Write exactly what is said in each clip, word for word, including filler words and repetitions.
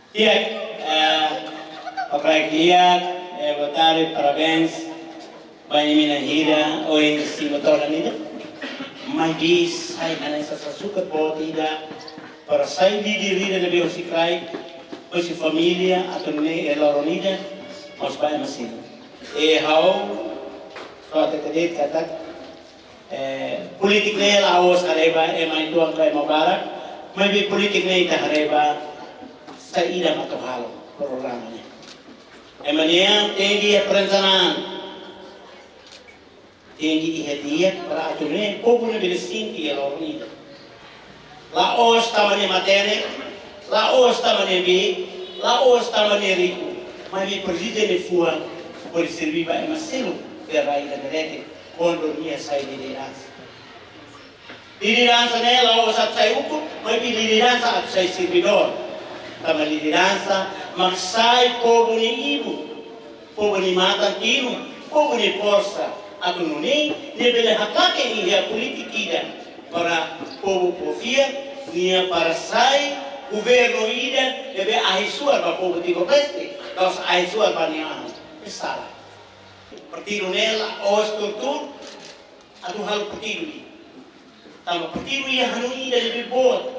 Di'ak, eh, obrigadu, eh, boa tarde, parabéns ba imi-nia hira, ohin simu todan ida. Maibé sai hanesan sasukat boot ida, para sai líder ida ne'ebé husik rai, husi família, atu nune'e loron ida, mós ba ema seluk. I ha'u, só atu hatete katak, eh, polítika ne'e la'ós haree ba ema uitoan ka ema barak, maibé polítika ne'e ita haree ba saida mak atu halo programa ne'e. Ema ne'e tenke iha perencanaan, tenke iha di'ak para atu nune'e povu ne'e bele sente iha loron ida. La'ós tanba nia matenek, la'ós tanba nia beik, la'ós tanba nia riku, maibé presiza nia fuan hodi serbí ba ema seluk, bele rai ida merete, kuandu nia sai lideransa. Lideransa ne'e la'ós atu sai ukun, maibé lideransa atu sai servidór. Tanba lideransa mak sai povu nia ibun, povu nia matan-tilun, povu nia forsa, atu nune'e nia bele haklaken iha polítika ida para povu konfia nia, para sai governu ida ne'ebé ahi-suar ba povu Timor-Leste, la'ós ahi-suar ba nia an. Ne'e sala. Partidu ne'e la'ós tuur-tuur atu halo partidu ida. Tanba partidu iha hanoin ida ne'ebé boot.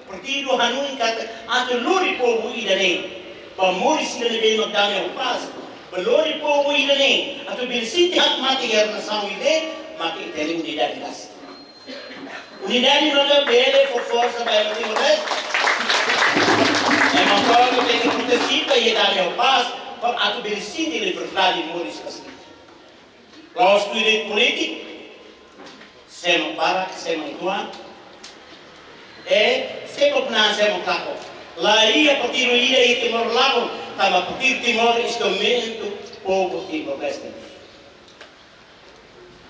Partidu hanoin katak atu lori povu ida-ne'e ba moris ida ne'ebé mak dame ho pás. Ba lori povu ida-ne'e atu bele sente hakmatek iha nasaun ida, mak ita-nia unidade rasik. Unidade mak bele fó forsa ba ema Timor-Leste. Ema povu tenke partisipa iha dame ho pás, para atu bele sente liberdade moris rasik. La'ós tuir polítika, sé mak barak, sé mak uitoan, i sé mak na'an, sé mak lakon. La iha partidu ida iha Timor lakon, tanba partidu Timor instrumentu povu Timor-Leste.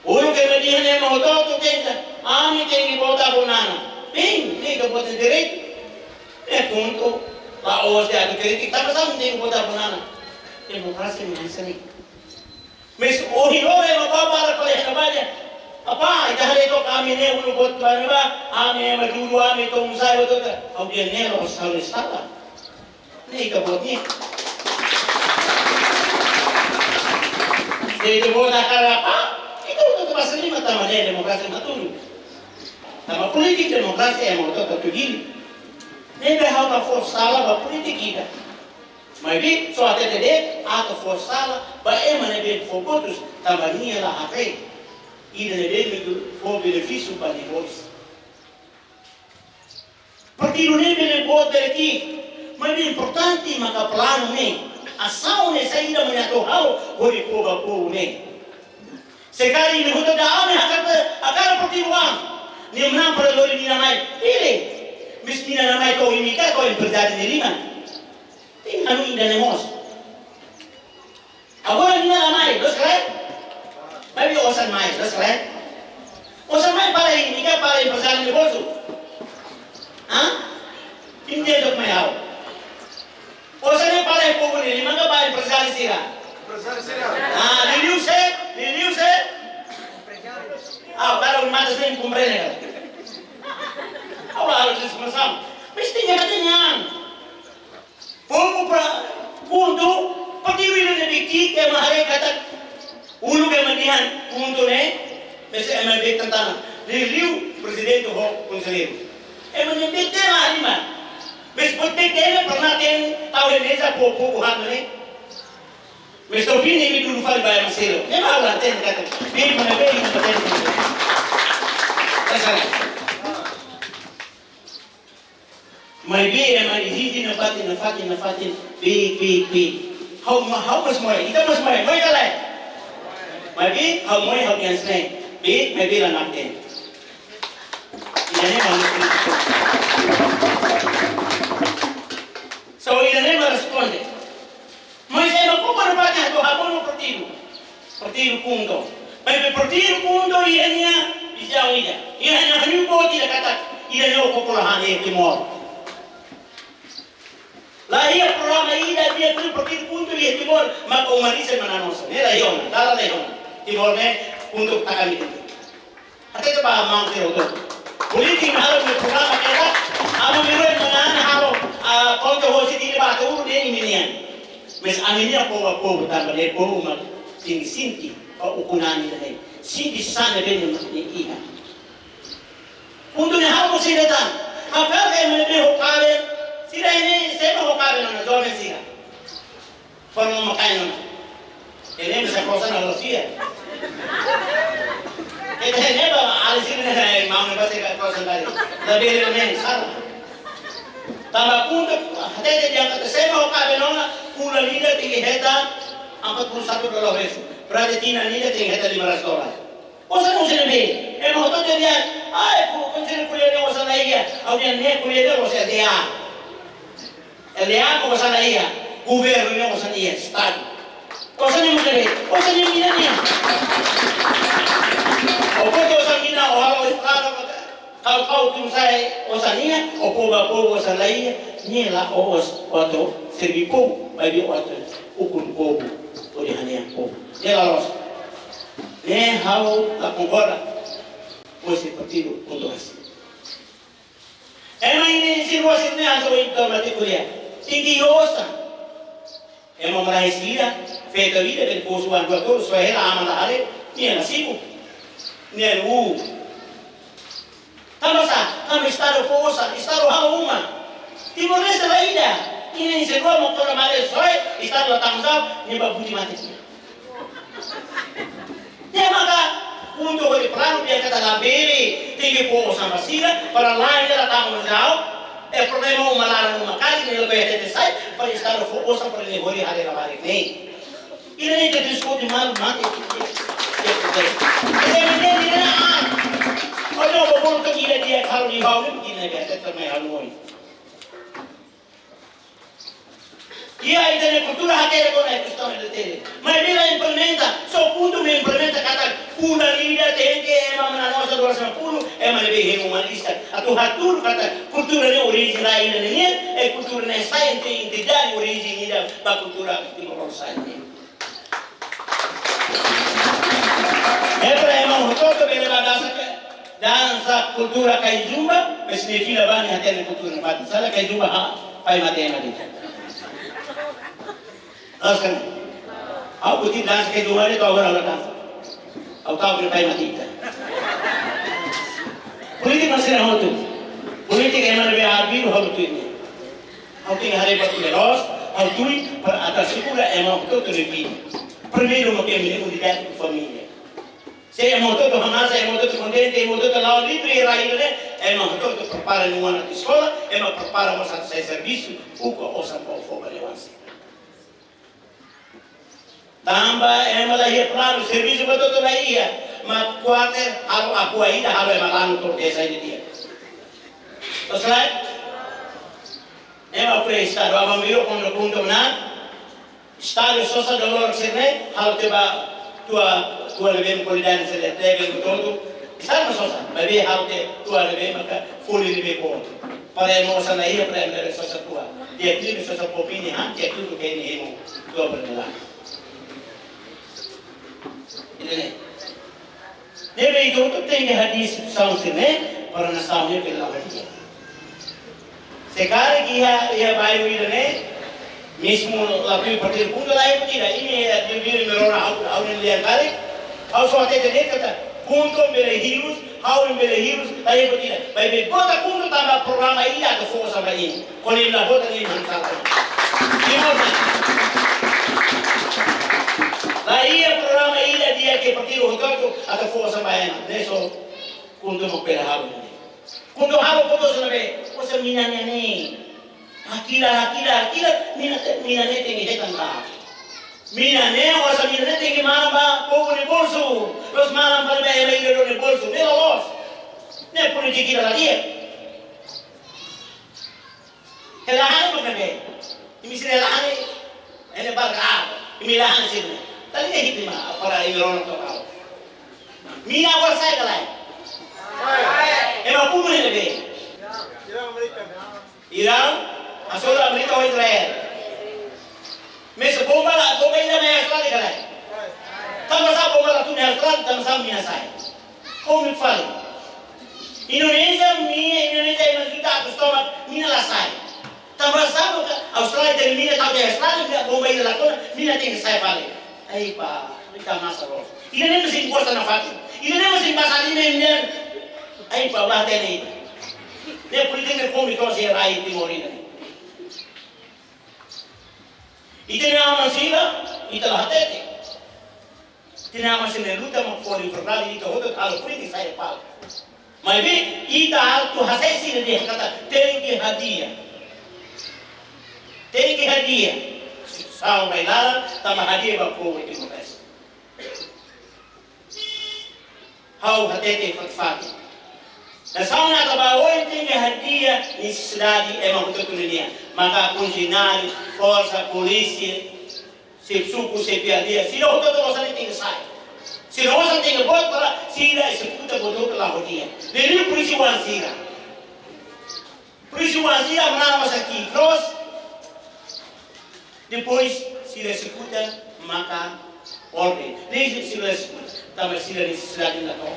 Uluk ema dehan ema hotu-hotu tenke, ami tenke vota Abu Nana. Bem, ne'e ita-boot nia direitu. Ne'e pontu, la'ós atu kritika, tanba sá ami tenke vota Abu Nana? Demokrasia mak hanesan ne'e. Mas ohin loron ema bá para fali hena banya. Apá, ita haree took ami ne'e uluk vota ba ne'ebá, ami ema dulu, ami to'o almosa, vota ta. Ha'u dehan ne'e la'ós halo sala. Ne'e ita-boot ne'e. Se ita-boot hakarak apá, ita vota ta basa lima tanba ne'e demokrasia mak tunu. Tanba polítika demokrasia ema vota ta tuir. Ne'ebé ha'u la fó sala ba polítika ida. Maibé, só hatete de'it, atu fó sala ba ema ne'ebé fó votus, tanba nia la haree ida ne'ebé mak fó benefísiu ba nia moris. Partidu ne'e bele boot, bele ki'ik, maibé importante maka planu ne'e, asaun ne'e saida mak nia atu halo hodi koko ba povu ne'e. Se karik imi hotu dehan ami hakarak, hakarak partidu A, nia manán para lori mina mai, pilih. Mas mina la mai to'o imi ka to'o emprezáriu nia liman. Tenke hanoin ida-ne'e mós. Agora mina la mai, loos ka lae? Maibé osan mai, loos ka lae? Osan mai para imi ka para emprezáriu nia bolsu? Hah? Imi dehan took mai ha'u. Osan ne'e para povu nia liman ka para emprezáriu sira? Emprezáriu sira. Ah, liuliu sé, liuliu sé. Ah, para un mata sem komprende. Agora, a discussão. Mas tem que ter. Povu para KHUNTO, partidu ida ne'ebé ki'ik, ema haree katak uluk ema dehan KHUNTO ne'e, mas ema beik tentang, liuliu prezidente ho konselleiru. Ema ne'ebé tela lima. Mas buat beik ne'e pernah tau iha meza povu, povu hanoin ne'e. Mas to'o fim ne'e imi dudu fali ba ema seluk. Ne'e mak ha'u la hatene katak, bem, mas bem, mas bem. Essa é. Maibé ema ezije nafatin, nafatin, nafatin, beik, beik, beik. Ha'u ma-, ha'u mós moe, ita mós moe, moe ka lae? Maibé ha'u moe, ha'u dehan hanesan ne'e, beik, maibé la nakdeni. Ida-ne'e mak ha'u. So, ida-ne'e mak responde. Mas ema koko nafatin atu habonu partidu. Partidu KHUNTO. Maibé partidu KHUNTO iha nia vizaun ida. Iha nia hanoin boot ida katak, ida-ne'e ó koko la han iha Timor. La iha programa ida, ida tuir partidu KHUNTO iha Timor, mak ó marisa manán osan. Ne'e la iha ona, dala la iha ona. Timor ne'e KHUNTO taka ami de'it. Até ke ba mang ke oto. Polítika halo nia programa kera, ami miroi manán halo, Ah, konta hosi diri ba atu uru de imi-nian. Mas ami-nia povu, povu tanba ne'e povu mak tenke sente, ba ukun-na'in ida-ne'e. Sente sasán ne'ebé mak nia iha. Puntu ne'e ha'u mós sente tan. Ha'u hakarak ema ne'ebé ho kaben, sira ne'e, sé mak ho kaben ona, joven sira. Forma makain ona. Ele mesa kosa na losia. Ele neba ali sira ne'e, mau ne'e basi ka kosa dari. Labele ne'e sala. Tanba puntu, hatete di'ak katak sé mak ho kaben ona, fulan ida tenke hetan empat puluh satu dolar resin. Berarti tinan ida tenke hetan lima ratus dolar. Osan, osan ne'ebé, ema hotu-hotu dehan, ai, ku, konsellu ko'alia dehan osan la iha, ha'u dehan ne'e ko'alia dehan osan iha. Ele nia osan la iha, governu nia osan iha, Estadu. Osan ne'e mak ne'ebé, osan ne'e mina nian. Ó bota osan mina, ó halo estrada, kau, kau tun sai osan nian, ó povu, povu osan la iha, ne'e la ó os, ó atu serbí povu, maibé ó atu ukun povu, ó dehan hanehan povu. Ne'e la loos. Ne'e ha'u la konkorda ho partidu Puntu Hasil. Ema ida-ne'e sira husi ne'e atu ita mate ko'alia. Tenke iha osan. Ema malae sira, feto ida bele posu wan dua tolu, só hela aman la haree, nia la simu. Nia la u. Tanba sá, tanba Estadu fó osan, Estadu halo uma. Timor-Leste la ida. Ida-ne'e sira rua mak kona male soe, Estadu la tanggung jawab, nia ba buti mate sira. Ne'e maka, puntu hodi planu di'ak katak labele, tenke fó osan ba sira, para la'en nia la tanggung jawab, eh, problema uma laran uma kali, nia la ko'alia hatete sai, para Estadu fó osan para nia hodi haree labarik ne'e. Ida-ne'e ita diskute malu mate. Ida-ne'e, ida-ne'e, ah. Ojo, bo bolu ke ida di'ak halo di hau, ida-ne'e biasa, ita mai halo. Iha ita-nia kultura hakerek ona, ita-nia kultura hakerek. Maibé la implementa, só puntu mak implementa katak fulan ida tenke ema manán osan dua ratus lima puluh, ema ne'ebé hemu uma lista. Atu hatudu katak kultura ne'e orijen rai ida-ne'e nian, eh, kultura ne'e sai ente, ente dari orijen ida ba kultura Timor-Leste nian. Ne'e para ema hotu-hotu bele ba dansa ke, dansa kultura Kaizumba, mas nia fila ba nia hatene kultura ne'e. Sala Kaizumba ha, pai mate ema de'it. Loos ka lae? Ha'u buti dansa Kaizumba ne'e to'o agora ha'u la dansa. Ha'u ta'uk pai mate ita. Polítika sira hotu. Polítika ema ne'ebé arbiru ha'u tuir. Ha'u tenke haree ba tuir loos, ha'u tuir para atu asegura ema hotu-hotu nia vida. Primeiru mak ema-nia unidade de família. Se ema hotu-hotu hamnasa, ema hotu-hotu kontente, ema hotu-hotu la'o livre iha rai ida-ne'e, ema hotu-hotu prepara nia oan atu eskola, ema prepara mós atu sai servisu, buka osan ba fó ba nia oan sira. Tanba ema la iha planu, servisu ba hotu-hotu la iha, mak kuartél halo Aqua ida, halo ema lanu to'o desa ida di'ak. Loos ka lae? Ema presiza Estadu, aban-bainrua kuandu puntu ona, Estadu sosa dolor sira-ne'e, halo tiha ba tua, tua ne'ebé kualidade sira-ne'e, ne'ebé tontu. Estadu sosa, maibé halo tiha tua ne'ebé maka folin ne'ebé boot. Para ema osan la iha, para ema bele sosa tua. Tiha klin sosa popini han, tiha tutu ke nia hemu tua bernelan. Ida-ne'e. Ne'ebé ita hotu tenke hadi'a situasaun sira-ne'e, para nasaun ne'e bele la'o di'ak. Se karik iha, iha bairru ida-ne'e, mezmu la tuir partidu Puntu la iha buat ida, imi iha diri-diri imi rona ha'u, ha'u-nia lian karik, ha'u só hatete de'it katak, Puntu bele hirus, ha'u bele hirus, la iha buat ida. Maibé vota Puntu tanba programa ida atu fó osan ba imi. Kuandu imi la vota ne'e imi hanesan sala. Imi vota. La iha programa ida di'ak ke partidu hotu-hotu atu fó osan ba ema. Ne'e só Puntu mak bele halo ne'e. Kuandu halo foto sira ne'ebé, osan mina nian ne'e. Hakilar, hakilar, hakilar, mina, mina ne'e tenke hetan ka. Mina ne'e, osan mina ne'e tenke maran ba povu nia bolsu. Loos, maran ba ema ida-idak nia bolsu. Ne'e la loos. Ne'e polítika ida la di'ak. Hela han mak ne'ebé. Imi sira hela han, ene barka, imi hela han sira. Tadi dia hidup mah, para imi rona to'o ha'u. Mina agora sai ka lae? Ema punu ne'ebé. Irán, hasoru Amérika ho Israel. Mas bomba la, bomba ida mai Austrália ka lae? Tanba sá bomba la tun iha Austrália, tanba sá mina sai. Komu fali. Indonézia, mina, Indonézia, ema juta atus tomak, mina la sai. Tanba saida ka Austrália determina katak Austrália nia bomba ida la kona, mina tenke sai fali. Ai pá, ita masa los. Ida-ne'e mak sei gosta nafatin. Ida-ne'e mak sei basa ida-ne'e. Ai pá, la hatene ida. Ne'e polítika ne'e kómiku, se rai Timor ida. Ita-nia aman sira, ita la hatete. Ita-nia aman sira ne'e luta mak fó liberdade, ita hotu halo polítika sai palku. Maibé, ita atu hasai sira dehan katak tenke hadi'a. Tenke hadi'a. Sa'e ba laran, tanba hadi'a ba povu Timor-Leste. Ha'u hatete fatin-fatin. Nasaun ne'ebé ohin tenke hadi'a nesesidade ema hotu-hotu nian. Maka funsionáriu, forsa, polísia, xefe suku, xefe aldeia, sira hotu-hotu osan ne'e tenke sai. Sira osan tenke boot para sira ezekuta buat hotu-hotu la ho di'ak. Ne'e polísia oan sira. Polísia oan sira manán osan ki'ik loos. Depois sira ezekuta maka orden. Ne'e sira ezekuta. Tanba sira nesesidade la to'o.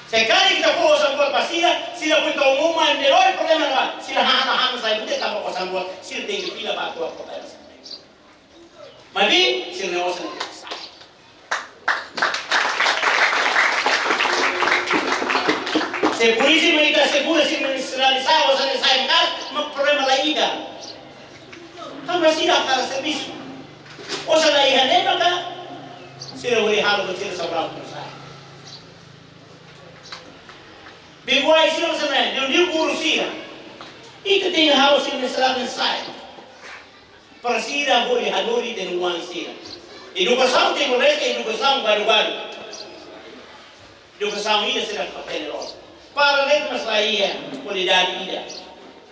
Se karik ita fó osan boot ba sira, sira pun tau uma, ema ne'e lori problema ba. Sira hahán, hahán sai buat tanba osan boot. Sira tenke fila ba atu problema. Maibé, sira-nia osan ne'e sai. Se polísia mak ita segura, sira-nia osan ne'e sai, maka mak problema la iha. Tanba sira hakarak servisu. Osan la iha ne'e maka sira bele halo buat sira sabrau pun sai. Biguai sira osan ne'e, liuliu guru sira. Ita tenke halo sira-nia osan ne'e sai. Para sira bele hadomi ita-nia oan sira. Edukasaun Timor-Leste, edukasaun baru-baru. Edukasaun ida sira hatene loos. Para ne'e mak sai iha kualidade ida.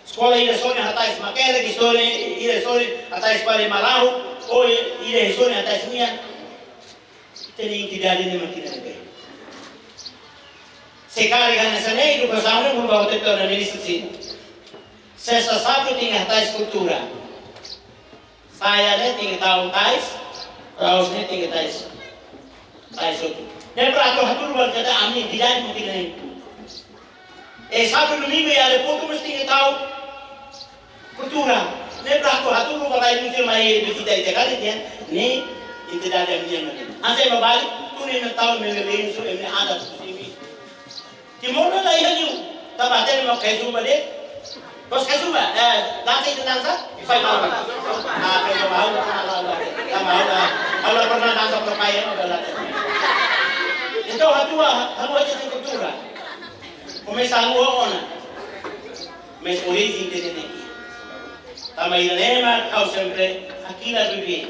Eskola ida sorin hatais Makerek, eskola ida sorin hatais Pare Malahu, ou ida sorin hatais nian. Ita-nia identidade ne'e mak ita ne'e. Se karik hanesan ne'e, edukasaun ne'e mulu ba hotu-hotu na ministru sira. Sesta, sábadu tenke hatais kultura. Saida ne'e tenke tau tais, raus ne'e tenke tais. Tais hotu. Ne'e para atu hatudu ba katak ami-nia identidade mak ita ne'e. E sábadu, domingu iha Alepotu mós tenke tau kultura. Ne'e para atu hatudu ba rai muncul mai e bikita ita kali dia. Ne'e identidade ami-nian. Hanesan ema Bali, tun ema tau ema lensu, ema adat simi. Timor la iha liu. Tanba hatene mak kaizuba de'it. Bos kaizuba, eh, dansa ita dansa? Fai mau. Ah, fai mau, ha'u la, la, la. Tanba ha'u la, ha'u la pernah dansa por pai, ha'u la. Entaun, ha'u, ha'u hatene kultura. Komesa ha'u ona. Mas orijen ita-nia ne'e. Tanba ida-ne'e mak ha'u sempre hakilar bibi.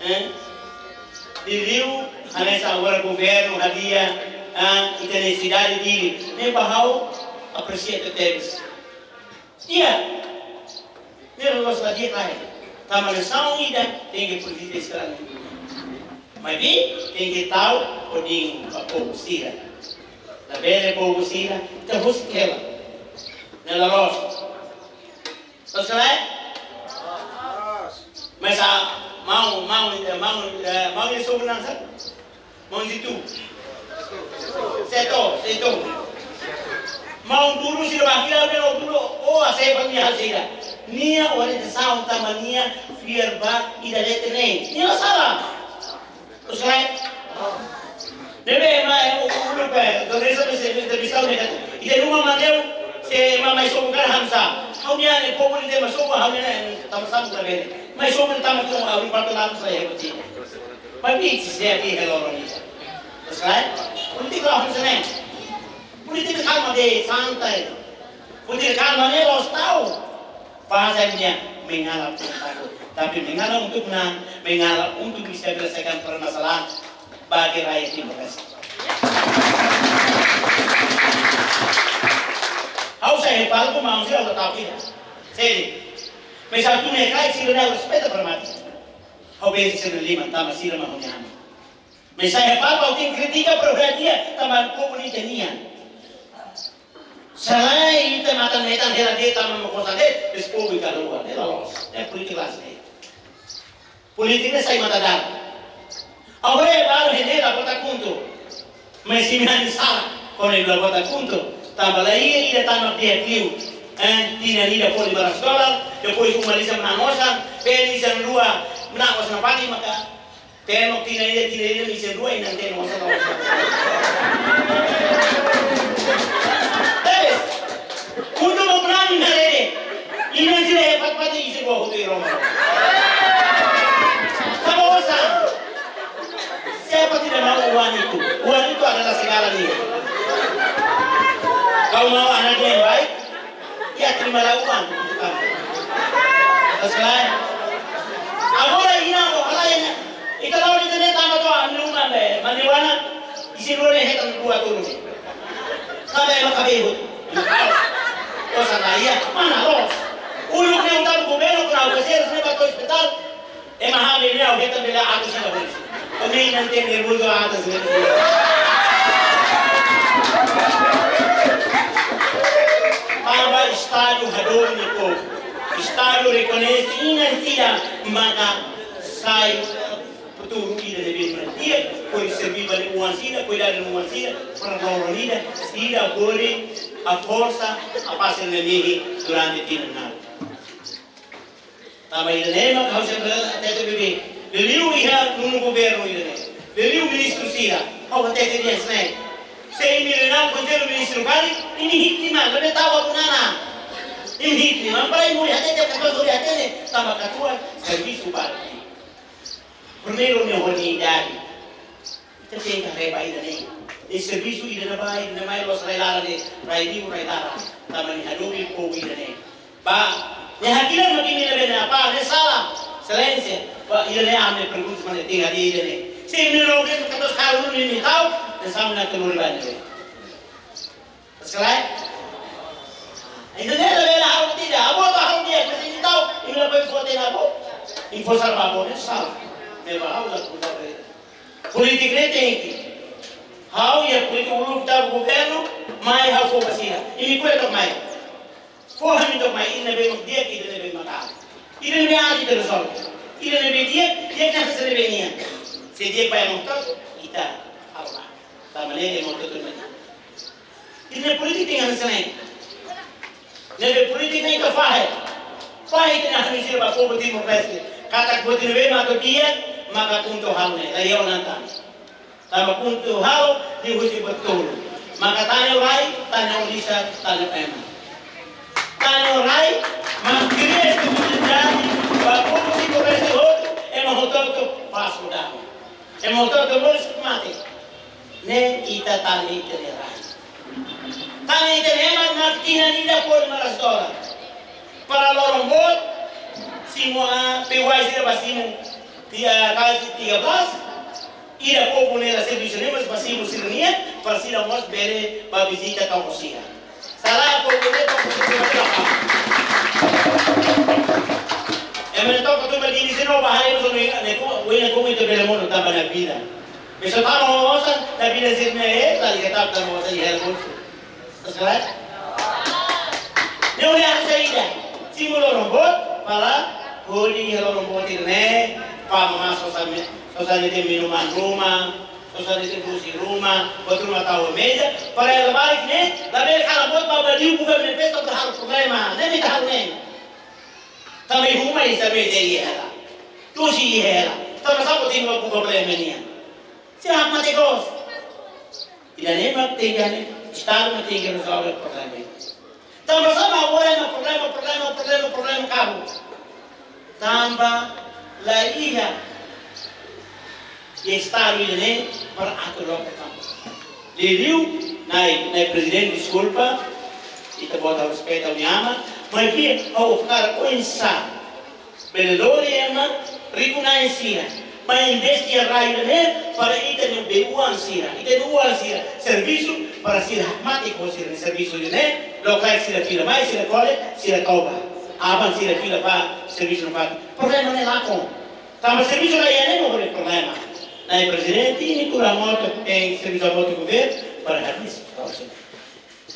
Eh? Liuliu, hanesan agora governu hadi'a, ah, ita-nia sidade Dili. Ne'e ba ha'u apresia tebes. Di'ak. Ne'e loloos la di'ak karik. Tanba nasaun ida tenke polítika estrada. Maibé tenke tau hodi ba povu sira. Labele povu sira ita husik hela. Ne'e loloos. Loos ka lae? Mas a, maun, maun, eh, maun, eh, maun nia sobu na'an sá? Maun Situ. Seto, Seto. Maun Duru sira ba hira be o Duru, o a se ba mi hal sira. Nia orientasaun tanba nia fiar ba ida-ne'e. Nia la sala. Loos ka lae? Ne'ebé ema, eh, u-, u-, uluk, eh, durante essa entrevista, né, ita-nia uma Mateu, se ema mai sobu karik hamsa. Ha'u-nia ne'e povu nia mai sobu, ha'u-nia ne'e tama samu também. Mai sobu tama tu, ha'u-nia parte lá, não sei, eu digo. Mas me disse, é aqui, é logo ali. Loos ka lae? Polítika la hanesan ne'e. Polítika kalma de'it, santai. Polítika kalma ne'e loos tau. Bahasa dia mengalah pun takut. Tapi mengalah untuk menang, mengalah untuk bisa menyelesaikan permasalahan bagi rakyat Timor Leste. Ha'u sa'e palku maun sira la tapi ya. Seri. Misal tu ne kai sira na respeita para mati. Ha'u besi sira lima tanba sira mak ha'u-nia aman. Mas sa'e palku ha'u tenke kritika para dia tanba povu nia nian. Selae ita matan-matan hela de'it tanba mak osan de'it, es povu ita rua, ne'e loloos, ne'e polítika la hanesan ne'e. Polítika sai matan-matan. Agora é balo henela bota kuntu. Mas se me sala, kone bala bota kuntu, tanba la iha ida tanba dia liu. Eh, tinan ida fó lima ratus dolar, depois uma lisan manán osan, peen lisan rua manán osan nafatin, maka tenke tinan ida, tinan ida lisan rua, inan tenke osan, osan. Tebes, kuandu mak manán inan rede, inan sira hebat pati isin rua hotu iha roma. Tanba osan. Siapa tidak mau uang itu? Uang itu adalah segala-nia. Kau mau anak yang baik? Ya, terimalah uang untuk kamu. Terus lain. Agora inan, agora inan. Ita la'o iha ne'e tanba to'o ami-nia uma be, mane wana, isin rua ne'e hetan rua tolu. Tanba ema kabehu. Osan la iha, mana loos. Uluk ne'e uluk governu kona au kasias ne'e ba to'o ospitál. Ema hamil ne'e au hetan bele atus ida bele. Ami inan tenke nervozu atas ne'e. Tanba Estadu hadomi nia povu. Estadu rekoñese inan sira maka sai futuru ida ne'ebé mak di'ak, hodi serví ba nia oan sira, kuidadu nia oan sira, para loron ida, sira bele haforsa, hapasa nia mehi durante tinan na'in. Tanba ida-ne'e mak ha'u sempre hatete beibeik. Liuliu iha nonu governu ida-ne'e. Liuliu ministru sira. Ha'u hatete dehan hanesan ne'e. Se imi rona Konsellu Ministru karik, imi hi'it liman, labele tau ba nana. Imi hi'it liman, para imi hodi hatete, katuas hodi hatene, tanba katuas servisu ba. Primeiru ne'e ho dignidade. Ita tenke haree ba ida-ne'e. Nia servisu ida-ne'ebá, ida-ne'e mai loos rai laran de'it, rai liur, rai laran. Tanba nia hadomi povu ida-ne'e. Ba, nia hakilar mak imi ne'ebé ne'e apá, ne'e sala. Exelénsia, ba, ida-ne'e ami pergunta mane tenke hadi'a ida-ne'e. Se imi rona katuas karik imi tau, ne'e sama na telur ba ne'e. Sekali. Ida-ne'e labele halo tidak. Abo ta halo di'ak, mas imi tau, imi la pai vote na abo. Imi fó sala ba abo, ne'e sala. Ne'e ba ha'u la kuta be. Polítika ne'e tenke. Ha'u iha polítika uluk tau governu, mai ha'u fó ba sira. Imi ko'alia to'o mai. Fó ha'u to'o mai, ida ne'ebé mak di'ak, ida ne'ebé mak aat. Ida ne'ebé aat ita rezolve. Ida ne'ebé di'ak, di'ak na hanesan ne'ebé nian. Se di'ak ba ema hotu, ita halo ba. Tanba ne'e ema hotu mai. Ita-nia polítika tenke hanesan ne'e. Ne'ebé polítika ne'e ita fahe. Fahe ita-nia hanoin sira ba povu Timor-Leste. Katak buat ne'ebé mak atu di'ak, maka KHUNTO halo ne'e. La iha ona tan. Tanba KHUNTO halo, liuhusi buat tolu. Maka tane rai, tane oan-lisan, tane ema. Tane rai, mak kria estabilidade ba povu Timor-Leste hotu, ema hotu-hotu, pás ho dame. Ema hotu-hotu moris ka mate. Ne'e ita tane ita-nia rai. Tane ita-nia ema mak tinan ida fó lima ratus dolar. Para loron boot, simu a, P Y sira ba simu, tiga kali tiga belas, ida povu ne'e la servisu ne'e, mas ba simu sira-nian, para sira mós bele ba vizita toko sira. Sala ko ko ko ko ko. Ema ne'e toko tu ba diri sira no ba hari musuh ne'e, ne'e ko, wena ko ita bele monu tanba nia vida. Besok tama osan, nia vida sira-ne'e, eh, tadi kata tama osan, ya, musuh. Terus, kan? Ne'e hodi atu saida? Simu loron boot, para hodi iha loron boot ida-ne'e, para mama sosa mi-, sosa ne'e iha minuman ruma, sosa ne'e iha busi ruma, buat ruma tau meza, para ema barak ne'e, labele kalan buat ba badiu buka ne'e pesta para halo problema, ne'e mak ita halo ne'e. Tanba iha uma iha meza iha hela. Tusi iha hela. Tanba sá buat ida mak buka problema nian. Sira hakmatek loos. Ida-ne'e mak tenke, Estadu mak tenke rezolve problema ne'e. Tanba sá mak agora ema problema, problema, problema, problema kabu? Tanba la iha Estadu ida-ne'e para atu loke tanba. Liuliu, Na'i, Na'i Prezidente, deskulpa, ita-boot respeita ha'u-nia aman, maibé ha'u hakarak oinsá bele lori ema riku-na'in sira, mai investe iha rai ida-ne'e para ita-nia bei-oan sira, ita-nia oan sira servisu, para sira hakmatek ho sira-nia servisu ida-ne'e, lokraik sira fila mai, sira kole, sira toba. Aban sira fila ba servisu nafatin. Problema ne'e lakon. Tanba servisu la iha ne'e mak problema. Na'i Prezidente, imi kura moto, eh, servisu hamutuk ho governu, para habis.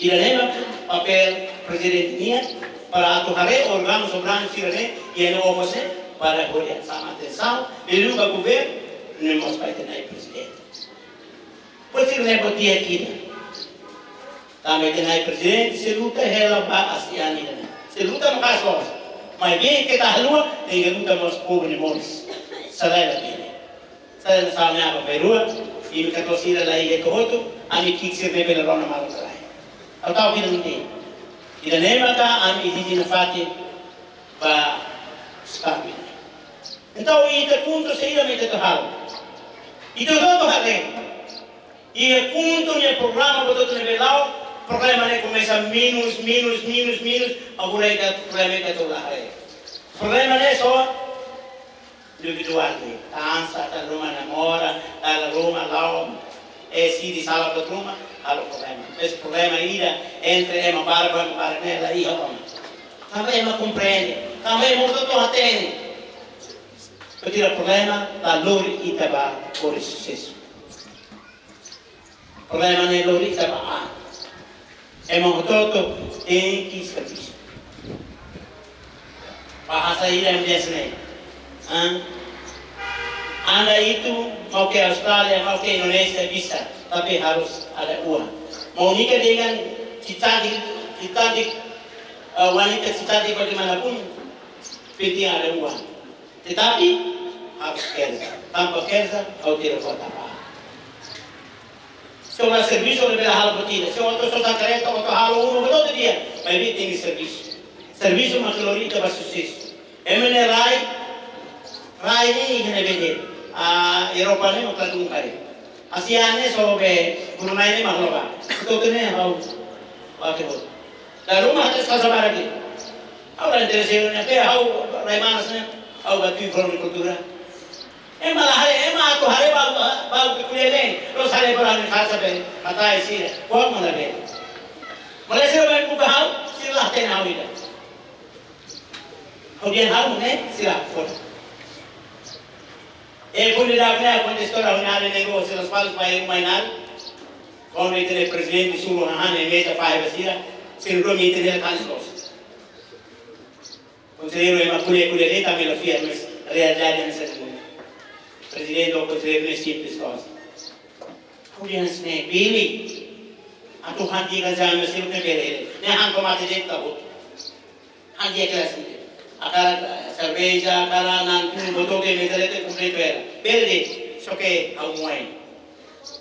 Ida-ne'e mak papél Prezidente nian, para atu haree órgaun soberanu sira-ne'e, iha ne'e o mose, para hodi sama atensaun, liuliu ba governu, ne'e mós ba ita-nia Prezidente. Pois sira-ne'e buat di'ak ida. Tanba ita-nia prezidente sei luta hela ba ASEAN ida-ne'e. Sei luta maka'as loos. Maibé keta haluha, tenke luta mós povu nia moris. Sala ida bele. Sala ida sala ne'e ba Peru, imi katuas sira la iha hotu, ami ki'ik sira ne'e bele rona malu ka lae. Ha'u tau kida nte. Ida-ne'e maka ami ezije nafatin ba Estadu ida. Entaun, ita KHUNTO saida mak ita atu halo? Ita hotu haree. Iha KHUNTO nia programa buat hotu ne'ebé la'o, problema ne'e komesa minus, minus, minus, minus, agora ita problema ita atu la haree. Problema ne'e só individuál de'it. Tansa, dala ruma namora, dala ruma la'o, e si di sala buat ruma, halo problema. Esse problema ida entre ema barak, ema barak ne'e la iha ona. Tanba ema komprende, tanba ema hotu-hotu hatene. Buat ida problema la lori ita ba hodi susesu. Problema ne'e lori ita ba an. Ema hotu-hotu tenke servisu. Bahasa ida ema dehan ne'e. Hã? Anda itu mau ke Australia, mau ke Indonesia bisa, tapi harus ada uang. Mau nikah dengan si cantik, si cantik, eh, wanita si cantik bagaimanapun, penting ada uang. Tetapi harus kerja. Tanpa kerja, kau tidak buat apa-apa. Se la servisu, la bele halo buat ida. Se atu sota kareta, atu halo uma, buat ida. Maibé tenke servisu. Servisu mak lori ita ba susesu. Ema ne'e rai, rai ne'e iha ne'ebé de'it. Ah, Europa ne'e mak ladún karik. ASEAN ne'e só be Brunei ne'e mak loba. Hotu-hotu ne'e ha'u, ha'u atu hotu. Dala ruma atas kasa barak de'it. Ha'u la interese ne'e, be ha'u rai manas ne'e, ha'u ba tuir forma kultura. Ema la haree, ema atu haree ba, ba, ba kulele, los haree ba la ne'e kasa be, matai sira, kuak mana be. Malaysia be buka ha'u, sira la hatene ha'u ida. Ha'u dehan ha'u ne'e, sira foto. E pun di dak ne'e, konta istória ha'u-nia alin ne'e, sira spalu ba e mai nal. Kuandu ita-nia prezidente suru hahán ne'e meza fahe ba sira, sira rua mi ita-nia tanis los. Konselleiru ema ko'alia-ko'alia de'it, ami la fiar, mas realidade ne'e sai mundu. Prezidente ou konselleiru ne'e simples loos. Ha'u dehan hanesan ne'e, bele. Atu ha'u dehan hanesan ne'e, mas ne'e bele. Ne'e han tomate de'it ka buat. Han de'it kelas ne'e. Hakarak, eh, serveja, hakarak nantu, buat hotu ne'e bele de'it kompletu hela. Bele de'it, só ke ha'u moe.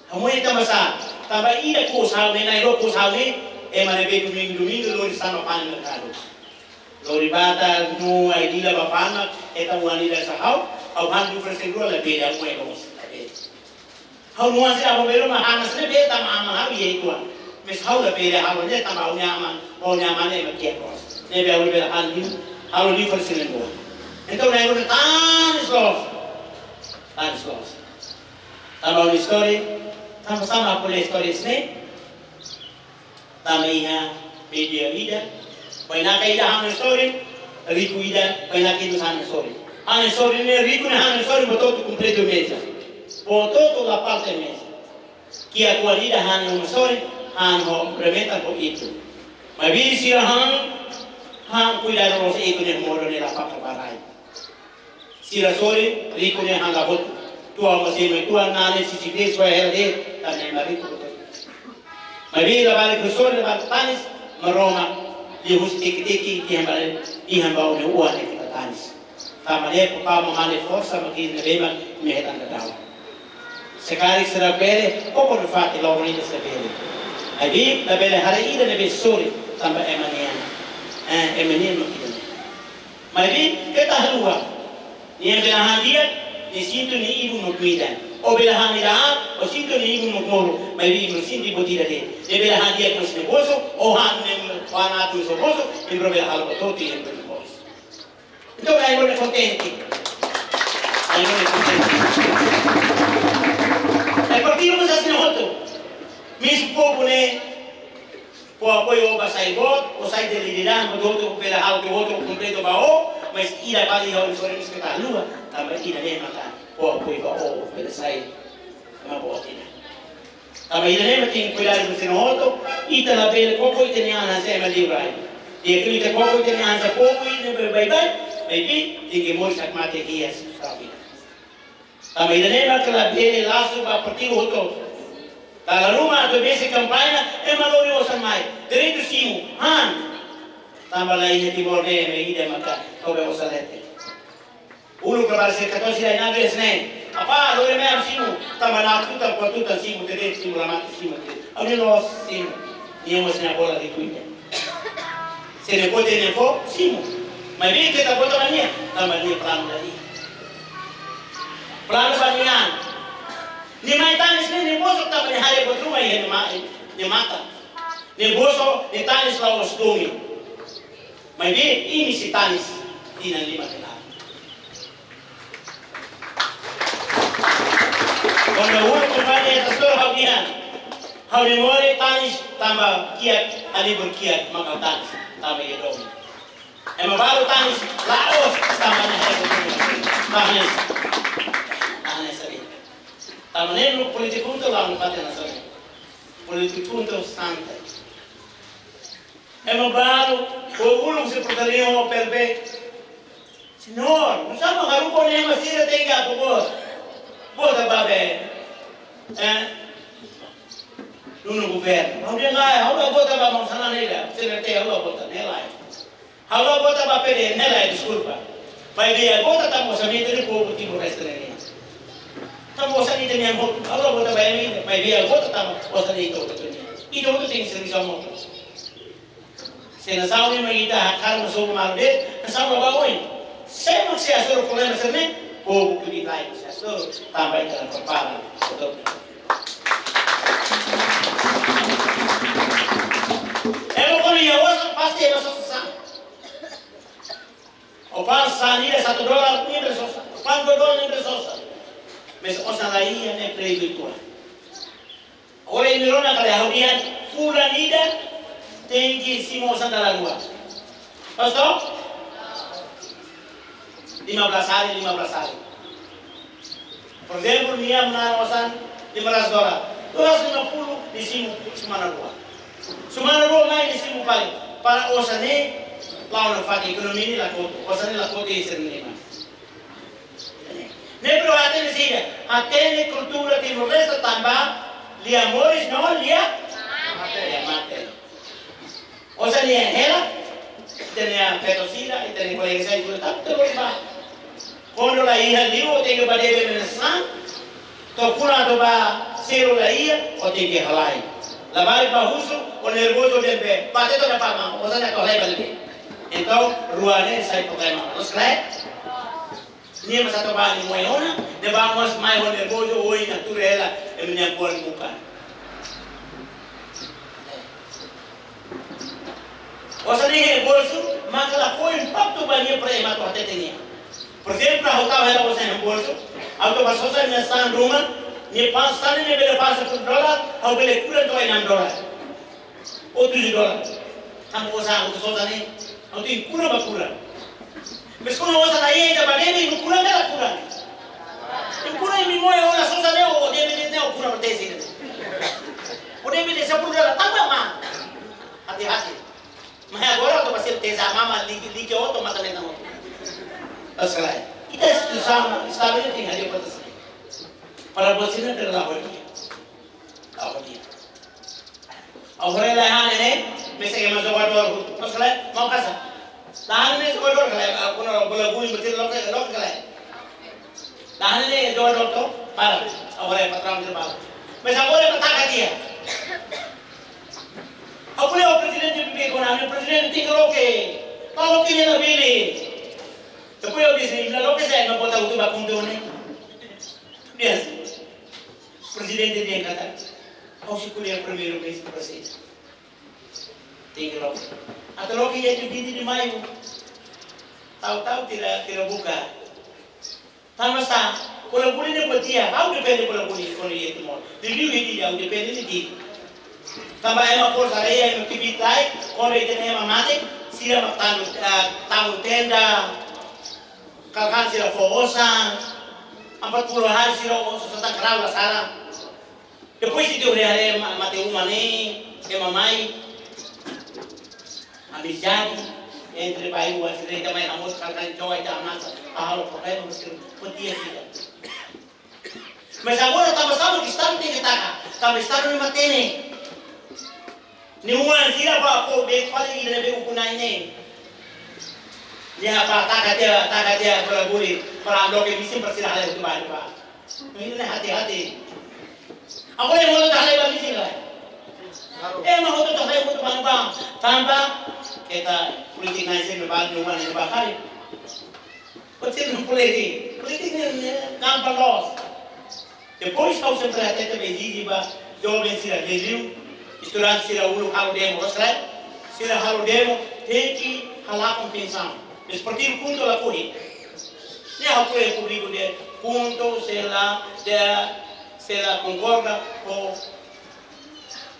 Ha'u moe tanba sá, tanba ida kos ha'u ne'e, na'in-rua kos ha'u ne'e, ema ne'ebé domingu, domingu, lori sasán ba panen merkadu. Lori batar, no ai-dila ba fa'an, ita wani da sa ha'u, ha'u han dua persen dua la bele, ha'u moe loos, la bele. Ha'u-nia oan sira aban-bainrua mak han hanesan ne'e be tanba aman ha'u iha uitoan. Mas ha'u la bele halo ne'e tanba ha'u-nia aman, ha'u-nia aman ne'e mak kiak loos. Ne'ebé ha'u la bele han liu, halo liu fali sira-nia oan. Entaun, na'in-rua ne'e tanis loos. Tanis loos. Tanba ha'u-nia istória, tanba sá mak ha'u ko'alia istória hanesan ne'e. Tanba iha media ida, bainaka ida han istória, riku ida, bainaka ida han istória. Han istória ne'e, riku ne'e han istória, buat hotu kompletu meza. Buat hotu la falta meza. Kiak oan ida han istória, han ho rementa ho itu. Maibé sira han, han kuidadu loos itu ne'e modo ne'e la fakar ba rai. Sira sorin, riku ne'e han la hotu. Tua masi mai tua nane sisi de soe hela de, tanba ema riku hotu. Maibé labarik sorin, labarik tanis, Maromak, liuhusi tiki-tiki, dehan ba, dehan ba ó-nia oan ne'e keta tanis. Tanba ne'e, papá, mamá nia forsa, mak imi ne'ebé mak, imi hetan daudaun. Se karik sira bele, koko nafatin loron ida sira bele. Maibé, labele haree ida ne'ebé sorin, tanba ema nian. Eh, ema nian mak ida-ne'e. Maibé, keta haluha. Nia bele han di'ak, nia sintu nia ibun mak midar. Ó bele han ida an, ó sintu nia ibun mak moru. Maibé, imi la sinti buat ida de'it. Nia bele han di'ak mós nia mosu, ó han ne'e, ó han atu mós mosu, imi bele halo buat hotu iha imi-nia moris. Entaun, na'in-rua ne'e kontente. Na'in-rua ne'e kontente. E partidu mós hanesan ne'e hotu. Mezmu povu ne'e, fó apoiu ba sai boot, ou sai dele de dan, buat hotu bele halo, buat hotu kompletu ba ó, mas ida fali ha'u-nia sorin mós keta haluha, tanba ida-ne'e maka fó apoiu ba ó, bele sai ema boot ida. Tanba ida-ne'e mak tenke kuidadu hanesan ne'e hotu, ita labele koko ita-nia an hanesan ema liurai. Di'ak liu ita koko ita-nia an hanesan povu ida ne'ebé baibain, maibé tenke moris hakmatek iha sosiedade. Tanba ida-ne'e mak labele lasu ba partidu hotu. Dala ruma atu besik kampaña, ema lori osan mai. Direitu simu, han. Tanba la iha Timor ne'e, ema ida maka, tobe osan leten. Uluk ka base katorze ai na bes ne'e. Apá, lori mai ami simu. Tanba na'in tutan, kuatru tutan simu, tede simu, la mate simu, tede. Ami la'ós simu. Nia mós nia bola de kuida. Se nia bote nia fó, simu. Maibé ita bota ba nia, tanba nia planu duni. Planu ba nia. Nia mai tanis ne'e, nia bosok tanba nia haree buat ruma iha nia ma-, nia matan. Nia bosok, nia tanis la'ós domin. Maibé, imi sei tanis, tinan lima ke laran. Kuandu uluk kampaña ita sura ha'u dehan, ha'u-nia moris tanis tanba kiak, halibur kiak, maka tanis tanba iha domin. Ema balu tanis, la'ós tanba nia haree buat ruma. Tanis. Tanis sabi. Tanba ne'e polítiku hotu la'o fatin hanesan ne'e. Polítiku hotu santai. Ema balu, o uluk sei portaria ho P L B. Señór, nusá mak haruka ne'e ema sira tenke apoia. Vota ba be. Eh? Nunu governu. Ha'u dehan lae, ha'u la vota ba maun Xanana ne'e, C N R T ha'u la vota ne'e lae. Ha'u la vota ba P D ne'e lae, deskulpa. Maibé ha'u vota tanba osan ita-nia povu Timor-Leste ne'e. Tanba osan ita-nia povu, ha'u la vota ba ema ida, maibé ha'u vota tanba osan ita hotu-hotu nian. Ita hotu tenke servisu hamutuk. Se nasaun ne'e mak ita hakarak atu sobu malu de'it, nasaun la bá oin. Sé mak sei hasoru problema sira-ne'e, povu Klibit Lae mak sei hasoru, tanba ita la prepara. Ema ko'alia osan, pasti ema sosa sasán. Ó fa'an sasán ida satu dolar, nia bele sosa. Ó fa'an dua dolar, nia bele sosa. Mas osan la iha ne'e pleitu uitoan. Ora imi rona katak ha'u dehan fulan ida tenke simu osan dala rua. Pastor? Lima belas hari, lima belas hari. Por ezemplu, nia manán osan lima ratus dolar. Dua ratus lima puluh nia simu semana rua. Semana rua mai nia simu paling. Para osan ne'e la'o nafatin, ekonomia ne'e la kotu. Osan ne'e la kotu iha sira-nia liman. Ne'e para hatene saida, hatene kultura Timor-Leste tanba lia moris no lia, lia mate. Osan ne'e hela, ita-nia feto sira, ita-nia kolega sira, ita tanba terus ba. Kuandu la iha liu, ó tenke bá debe mesak, to'o fulan atu bá selu la iha, ó tenke halai. Labarik bá husu, ó nervozu de'it, bá teto na pama, osan ne'e atu halai ba liu. Entaun, rua ne'e sai problema. Loos ka lae? Nia mós atu bá nia moe ona, ne'ebá mós mai ho nervozu, oin atu rela, ema nia buan buka. Osan ne'e iha bolsu, maka la fó impaktu ba nia para ema atu hatete nia. Por ezemplu, ha'u tau hela osan iha bolsu, ha'u atu bá sosa nia sasán ruma, nia fa'an sasán ne'e bele fa'an sepuluh dolar, ha'u bele kuran to'o enam dolar. Ou tujuh dolar. Tanba osan ha'u atu sosa ne'e, ha'u tenke kuran ba kuran. Mas kuandu osan la iha, ita bá debe, imi kuran ka la kuran? Imi kuran, imi moe ona sosa ne'e, ó debe de'it ne'e, ó kuran ba tesi ne'e. Ó debe de'it sepuluh dolar, tanba mak. Hati-hati. Mas agora ó atu bá selu tesi, mama like, like ó atu mata lenta ó. Loos ka lae? Ita instituisaun Estadu ne'e tenke hadir ba tesi. Para buat sira-ne'e la hodi. La hodi. Agora la hane ne'e, mesak ema jogadór, loos ka lae, mau kasa. La hane ne'e jogadór ka lae, ah, kuandu bola buli betul loke, loke ka lae. La hane ne'e jogadór to, para. Agora patraun sira para. Mas agora ema taka tiha. Ha'u ko'alia ho prezidente B B kuandu ami prezidente tenke loke. Para loke nia la bele. Depois ha'u dehan, la loke sé, ema bota hotu ba konta ne'e. Biasa. Prezidente dehan katak, ha'u sei ko'alia primeiru-ministru para sei. Tenke loke. Atu loke iha dia vinte de maio. Tau-tau tira, tira buka. Tanba sá, bola buli ne'e buat di'ak, ha'u depende bola buli, kuandu iha Timor. Liuliu iha Dili, ha'u depende Dili. Tanba ema forsa areia, ema Klibit Lae, kuandu ita-nia ema mate, sira mak tanu, ah, tanu tenda, kalan sira fó osan, empat puluh hari sira osan, satan karau la sala. Depois ita haree, haree ma-, mate uma ne'e, ema mai. Amizade entre bairru, entre ita mai hamutuk, kalan joga ita amasa, halo problema, mas ita podia vida. Mas agora tanba saida mak Estadu tenke taka? Tanba Estadu ne'e matenek. Nia oan sira ba ko be fali ida ne'ebé ukun-na'in ne'e. Nia ba taka tiha, taka tiha bola buli, para ando ke misin para sira halai hotu ba, ba. Ida-ne'e hati-hati. Agora ema hotu halai ba misin lai. Ema hotu halai hotu ba, ba. Tanba keta politik na'in sira ba, nia oan ne'e ba kari. Politik ne'e, politik ne'e, ne'e gampang loos. Depois ha'u sempre hatete ba ezije ba joven sira liuliu, estudante sira uluk halo demo, loos ka lae? Sira halo demo, tenke halakon pensaun. Mas partidu KHUNTO lakohi. Ne'e ha'u ko'alia públiku dehan KHUNTO sei la, dehan sei la konkorda ho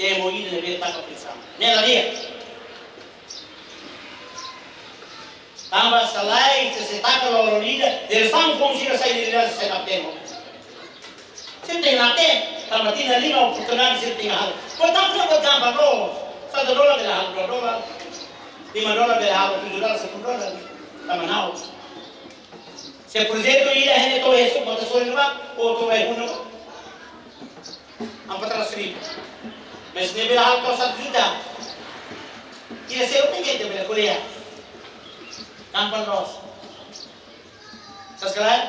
demo ida ne'ebé taka pensaun. Ne'e la di'ak. Tanba se lae, se, se taka loron ida, jerasaun foun sira sai lideransa sai na demo. Sira tenke na demo, tanba tinan lima oportunidade sira tenke halo. Buat ida ne'e buat gampang loos. Satu dolar bele halo dua dolar. Lima dolar bele halo tujuh dolar, sepuluh dolar. Tanba nau. Se projetu ida hene to eso, bota sore no ba, o to ba huno. Empat ratus ribu. Mas ne'e bele halo to'o satu juta. Ida seluk ne'e ita bele ko'alia. Gampang loos. Loos ka lae?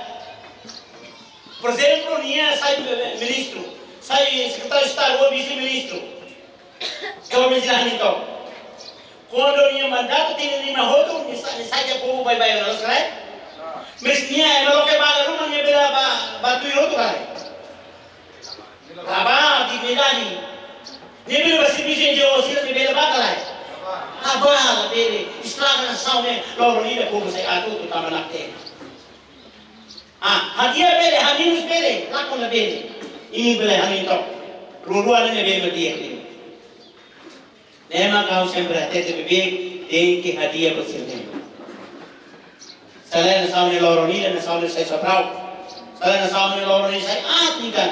Por ezemplu, nia sai ministru, sai sekretáriu Estadu ou vise-ministru. Joven sira hanoin took. Kuandu nia mandatu tinan lima hotu, nia sa-, nia sai ke povu baibain, loos ka lae? Mas nia ema loke ba ruma, nia bele ba, ba tuir hotu ka lae? Lae ba dignidade. Nia bele ba servisu NGO sira, nia bele ba ka lae? Lae ba, labele. Estraga nasaun ne'e, loron ida povu sai atu tu tama na te. Ah, hadi'a bele, haminus bele, lakon labele. Imi bele hanoin took. Rua-rua ne'e bele ba di'ak. Ne'e mak ha'u sempre hatete beibeik, tenke hadi'a ba sira-ne'e. Se lae nasaun ne'e loron ida, nasaun ne'e sai sobrau. Se lae nasaun ne'e loron ida sai aat ida.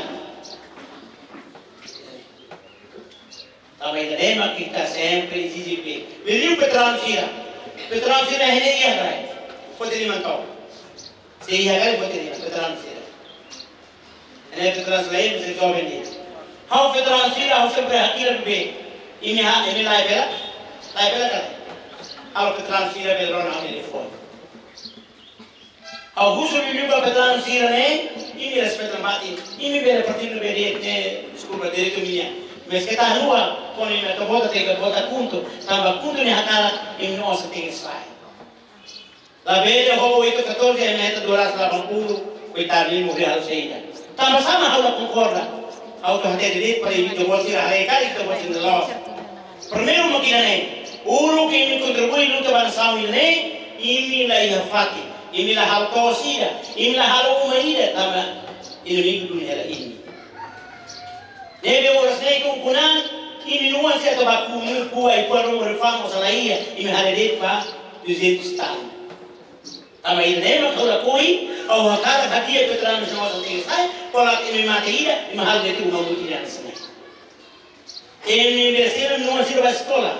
Tanba ida-ne'e mak ita sempre ezije beibeik. Liuliu veteranu sira. Veteranu sira hene iha rai. Foti liman took. Se iha rai foti liman, veteranu sira. Ne'e veteranu sira, imi sira joven ne'e. Ha'u veteranu sira, ha'u sempre hakilar beibeik. Imi ha, imi la'o bele, la'o bele ka lae? Ha'u veteranu sira bele rona ha'u-nia telefone. Ha'u husu liuliu ba veteranu sira-ne'e, imi respeita nafatin, imi bele partidu bele, eh, deskulpa, direitu imi-nian. Mas keta haluha, kuandu imi atu vota tenke vota KHUNTO, tanba KHUNTO nia hakarak, imi-nia osan tenke sai. Labele ho oito catorze, ema hetan dua ratus delapan puluh, koitadu, imi morre halo saida. Tanba sá mak ha'u la konkorda. Ha'u atu hatete de'it para imi ita-boot sira haree katak ita-boot sira loos. Primeiru mak ida-ne'e, uluk imi kontribui luta ba nasaun ida-ne'e, imi la iha fatin, imi la halo to'os ida, imi la halo uma ida, tanba inimigu duni hela imi. Ne'ebé oras ne'e ukun-an, imi-nia oan sira atu ba ku, imi ku ai kuan ruma refamo sala ia, imi haree de'it ba duzentos tal. Tanba ida-ne'e mak ha'u lakohi, ha'u hakarak hadi'a veteranu sira mós tenke sai, para imi mate ida, imi halo de'it uma mutin hanesan ne'e. Imi-nia oan sira, imi-nia oan sira ba eskola,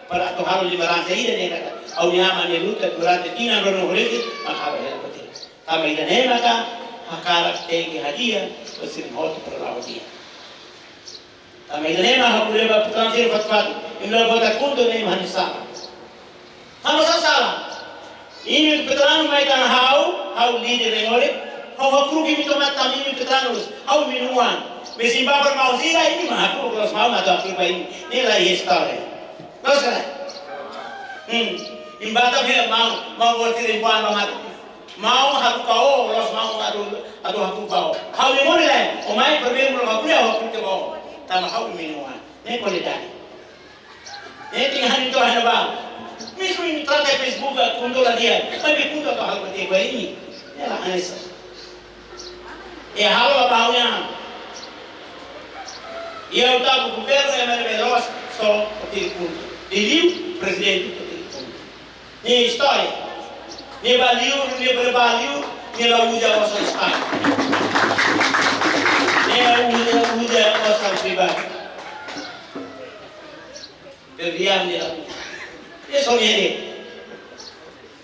para atu halo lembransa ida-ne'e katak ha'u-nia aman ne'e luta durante tinan ruanulu-resin, mak ha'u hela buat ida. Tanba ida-ne'e maka hakarak tenke hadi'a, ba sira hotu para la'o di'ak. Tanba ida-ne'e mak ha'u ko'alia ba veteranu sira fatin-fatin. Imi la vota KHUNTO ne'e imi hanesan sala. Tanba sá sala? Imi veteranu mai tan ha'u, ha'u líder ne'e ngore. Ha'u hakruki imi tomak tanba imi veteranu, ha'u imi-nia oan. Mas imi ba para maun sira, imi mak hakruk, loos maun mak atu hakruk ba imi. Ne'e la iha istória. Loos ka lae? Hmm. Imi ba tan be maun, maun boti imi ba maun. Maun hakruk ba ó, loos maun atu, atu hakruk ba ó. Ha'u-nia moris lae, ó mai primeiru maun hakruk, ha'u hakruk tiha ba ó. Tanba ha'u imi-nia oan. Ne'e kualidade. Ne'e tenke hanoin took iha ne'ebá. Mezmu imi trata Facebook, KHUNTO la di'ak. Maibé KHUNTO atu halo buat di'ak ba imi. Ne'e la hanesan. Imi halo ba ha'u-nia. Imi atu ba governu, imi ne'ebé loos, só partidu KHUNTO. Liuliu, prezidente partidu KHUNTO. Nia istória. Nia ba li'ur, nia ba li'ur, nia la uza osan Estadu. Nia uza, uza osan privadu. Bele di'ak nia la uza. Nia só nia de'it.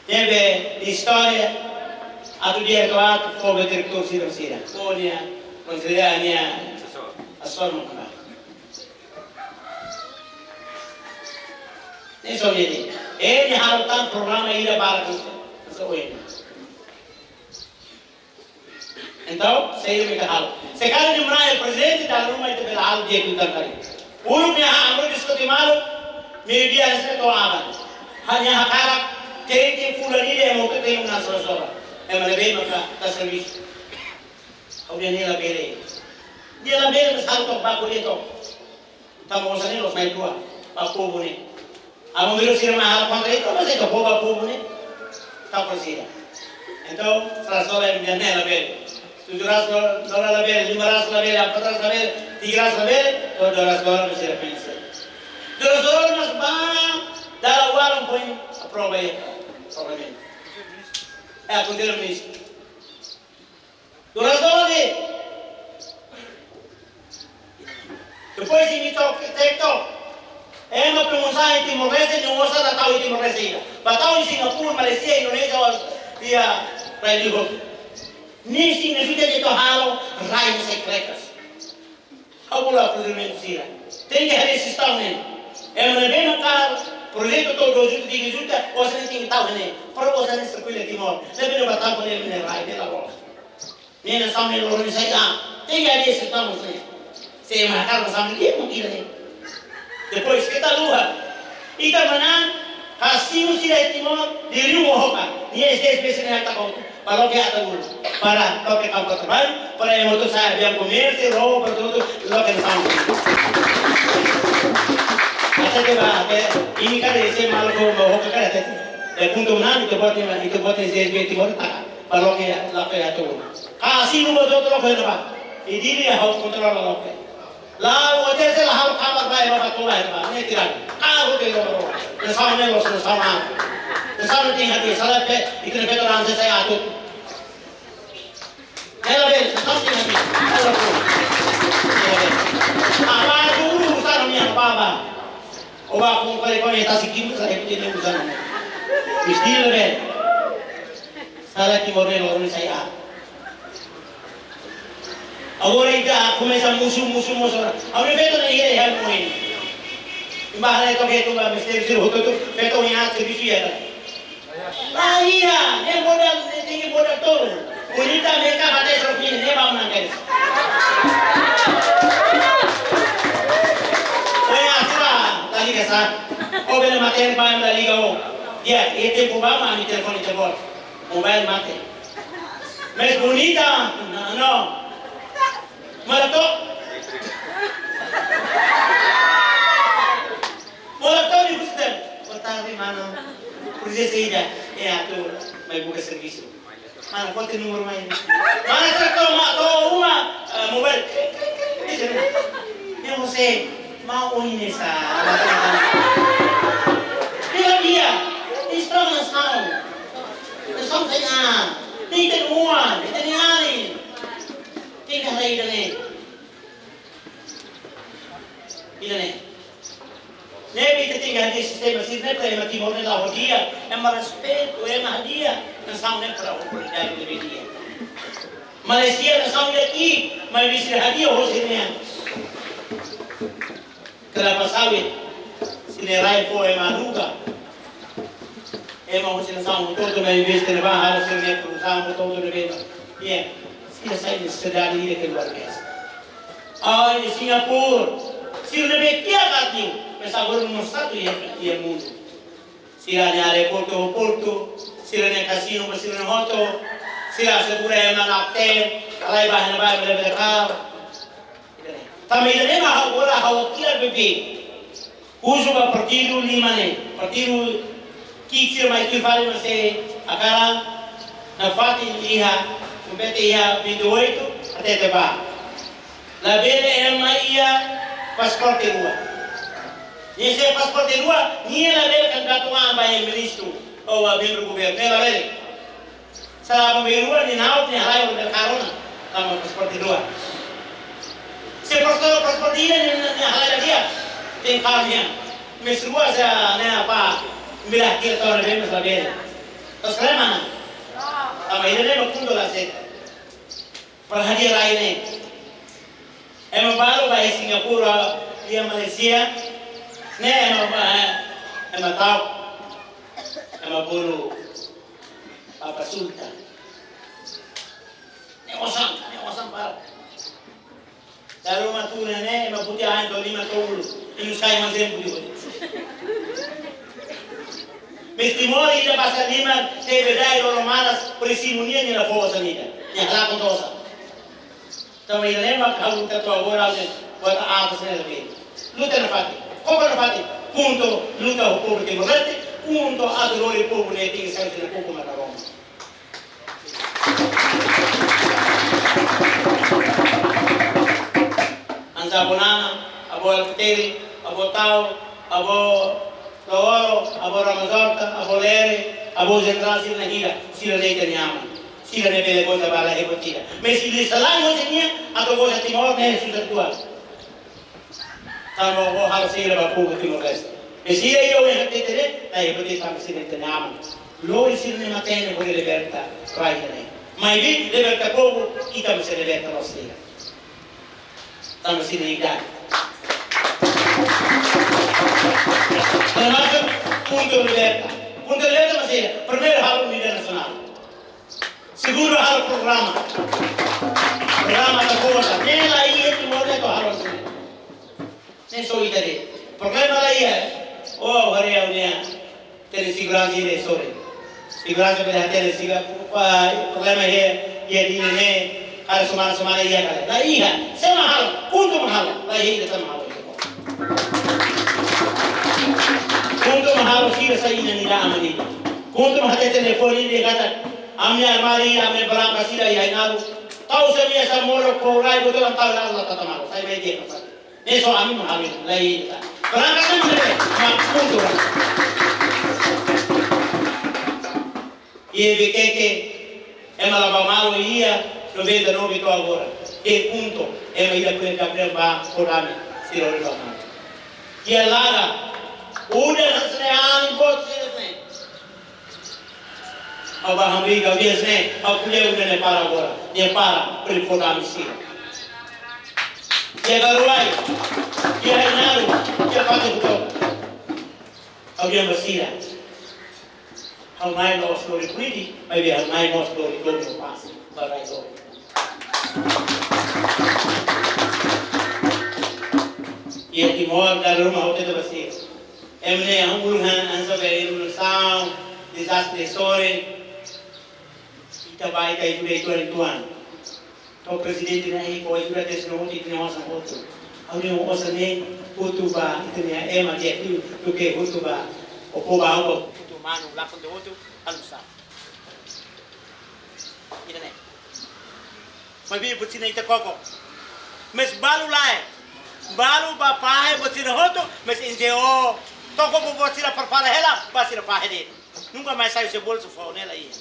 Ne'ebé istória, atu di'ak ka lae, fó ba diretór sira-sira. Fó nia Konselleiru nia asesór no kena. Ne'e só ne'e. Nia halo tan programa ida barak hanesan ohin. Entaun, sei imi halo. Se karik imi manán iha prezidente, dala ruma ita bele halo di'ak liután karik. Uluk ne'e ha'u diskute malu, meiudia hanesan to'o aban. Ha'u-nia hakarak, tenke fulan ida ema hotu tenke manán soran-soran. Ema ne'ebé maka atu servisu. Ha'u dehan ne'e labele. Ne'e labele, mas halo to'o baku de'it to'o. Tanba osan ne'e loos mai rua ba povu ne'e. Amu miro sira mai halo kontra ita, mas ita povu ba povu ne'e. Tanba sira. Entaun, seratus dolar imi dehan ne'e labele. Tujuh ratus dolar labele, lima ratus labele, empat ratus labele, tiga ratus labele, to'o dua ratus dolar mak sira pensiun. Dua ratus dolar mas ba, dala ualan foin aprova iha parlamentu. Eh, Konsellu Ministru. Dua ratus dolar de'it. Depois imi to'o, tek to'o. Ema pengusaha iha Timor-Leste, nia osan la tau iha Timor-Leste ida. Ba tau iha Singapura, Malázia, Indonézia, ou iha rai liur. Ne'e signifika ita halo rai sekretas. Ha'u bolu ba prezidente sira. Tenke harii sistema ne'e. Ema ne'ebé maka projetu to'o dua juta, tiga juta, osan ne'e tenke tau ne'e. Para osan ne'e sirkula iha Timor. Ne'ebé ba tau ne'e, ne'e rai, ne'e la loos. Ne'e nasaun ne'e loron ida sai an. Tenke harii sistema ne'e. Se ema hakarak nasaun ne'e, ita mak ida ne'e. Depois, keta haluha. Ita manán, kasinu sira iha Timor, liuliu Mohoka. Nia S D S B sira ne'e atu kau, para loke Ataúro. Para loke kampu traballu, para ema hotu sai aviaun komérsiu, roupa, para hotu, loke nasaun. Até ke ba, até, imi karik ese malu ko Mohoka karik até. E punto nada, ita-boot, ita-boot S D S B Timor taka. Ba loke, loke Ataúro. Kasinu ba hotu loke ne'ebá. I Dili ha'u kontrola loke. La'ós hotel sei la halo kamar ba ema ba to'o ba, ne'e tirani. Karu te lo. Nasaun ne'e loos, nasaun an. Nasaun ne'e tenke hadi'a, sala pe, ita-nia feto-raan sei sai atu. Ne'e labele, nasaun tenke hadi'a. Ne'e labele. Aba dulu urusan ami apa ba. Oba kon kole kon eta sikim sa e kute ne urusan ami. Misti labele. Sala Timor ne'e loron ida sai an. Agora ita komesa musu, musu, musu. Ami feto ne'e iha, iha moin. Imba hale to feto ba mestre sira hotu-hotu, feto iha servisu iha. Laiha, ne'e modal, ne'e tenke modal tolu. Bonita, meka, bate, srokin, ne'e ba manán kais. Oya, sira, la liga sa. O bele mater ba, la liga o. Dia, e tempu ba, ami telefone, telefone. Mobile mate. Mais bonita, no, no. Marato. Marato ni gusta. Boa tarde, mana. Por isso aí já. É, atu mai buka servisu. Mana, fó ita númeru mai. Mana, sira toma, toma uma, ah, mobile. Diz, "Meu, você, mal oin sa." Dia, dia. Estraga nasaun. Nasaun sai an. Ita-nia oan, ita-nia alin. Tenke haree ida-ne'e. Ida-ne'e. Ne'ebé ita tenke hadi'a sistema sira-ne'e para ema Timor ne'e la hadi'a, ema respeitu, ema hadi'a, nasaun ne'e para oportunidade de vida. Malázia nasaun ida ki'ik, maibé sira hadi'a hosi ne'e. Kelapa sawit, sira rai fó ema aluga. Ema hosi nasaun hotu-hotu mai investe ne'ebá, halo sira-nia perusahaan hotu-hotu ne'ebé. Iya, sira sai nesesidade ida ke luar biasa. Ah, iha Singapura, sira ne'ebé kiak katak, mas agora nomor satu iha, iha mundu. Sira-nia aeroportu, portu, sira-nia kasinu, sira-nia hotel, sira asegura ema iha hotel, halai ba iha ne'ebá, bele-bele kau. Tanba ida-ne'e mak ha'u agora ha'u kira bebe. Husu ba partidu lima ne'e, partidu ki'ik sira mai tuir fali mak sei hakarak nafatin iha, kompete iha vinte e oito, hatete ba. Labele ema iha pasaporte rua. Nia sei pasaporte rua, nia labele kandidatu an ba iha ministru, ou ba membru governu, ne'e labele. Sala ba membru rua, nia na'ok, nia halai, nia kaer ona, tanba pasaporte rua. Se pasaporte, pasaporte ida, nia, nia halai la di'ak, tenke kaer nia. Mais rua sa, ne'e apa, bila kira tahun lebih, mais labele. Terus kalian mana? Tanba ida-ne'e mak kuandu la aseita. Para hadi'a rai ne'e. Ema balu ba iha Singapura, iha Malaysia, ne'e ema ba, ema ta'uk, ema bolu papa sultan. Ne'e osan, ne'e osan barak. Dala ruma tun ne'e, ema buti ain to'o liman to'o ulun. Inus kai manzen buti buti. Maibé Timor ida basa liman, tebe dai loro manas, presimu nia nia la fó osan ida. Nia halakon to'o osan. Tanba ida-ne'e mak ha'u ita to'o agora, ita buat atas ne'e lagi. Luta nafatin, koko nafatin, KHUNTO, luta ho povu Timor-Leste, KHUNTO atu lori povu ne'e tenke sai husi nakukun ba Roma. Hanesan avó Nana, avó Alkatiri, avó Tau, avó Lowolo, avó Ramos Horta, avó Lere, avó jenerál sira na'in hira, sira ne'e ita-nia aman. Sira ne'e bele goza ba la hebotiha. Maibé sira selalu goza nia, atu goza Timor ne'e susar tuan. Tanba avó halo sira ba povu Timor-Leste. Maibé sira iha oin hatete ne'e, la hebotiha tanba sira ita-nia aman. Lori sira-nia matenek hodi liberta rai ida-ne'e. Maibé liberta povu, ita mesti liberta loos sira. Tanba sira ida. Tanba KHUNTO liberta. KHUNTO liberta mesti primeiru halo unidade nasionál. Segundu halo programa. Programa ta kota. Ne'e la iha Timor ne'e atu halo sira. Ne'e só ita de'it. Problema la iha. Oh, haree ha'u-nia. Tene seguransa ida sore. Seguransa bele hatene siga, pa, problema iha, iha di ne'e. Kada semana-semana iha kada. La iha. Sé mak halo? KHUNTO mak halo. La iha ida tan mak halo. KHUNTO mak halo sira sai inan ida aman ida. KHUNTO mak hatete telefone ida katak, ami armáriu, ami barangka sira iha Ainaro. Tau sira-nia sá moro ko rai boto an tau la tata malu. Sai mai dia kapat. Ne'e só ami mak halo, la iha ida tan. Barangka ne'e mak KHUNTO. Iha Viqueque, ema la bá malu iha noventa e nove to'o agora. Iha KHUNTO, ema ida ko'alia Gabriel bá fó dame, sira hodi bá malu. Iha Lara, udan hanesan ne'e anin boot sira ne'e. Ha'u bá hamriik, ha'u dehan ne'e, ha'u ko'alia udan ne'e para agora. Ne'e para, para fó dame sira. Iha Garoua, iha Ainaro, iha Pate Futau. Ha'u dehan ba sira. Ha'u mai la'ós lori polítika, maibé ha'u mai mós lori domin pás, ba rai domin. Iha Timor, dala ruma ha'u hatete ba sira. Ema ne'e ha'u uluk han, hanesan be inundasaun, dezastre sore. Ita bá, ita ajuda ita-nia tuan. To'o prezidente ne'e, ko ajuda ita-nia hotu, ita-nia osan hotu. Ha'u-nia osan ne'e, hotu ba ita-nia ema di'ak liu, duké hotu ba, o po ba, o po. Hotu manu, lakon de'it hotu, halo sá. Ida-ne'e. Maibé buat sira-ne'e ita koko. Maibé balu lae. Balu bá fahe buat sira-ne'e hotu, maibé N G O. Toko ba buat sira prepara hela, ba sira fahe de'it. Nunka mai sai husi bolsu fó, ne'e la iha.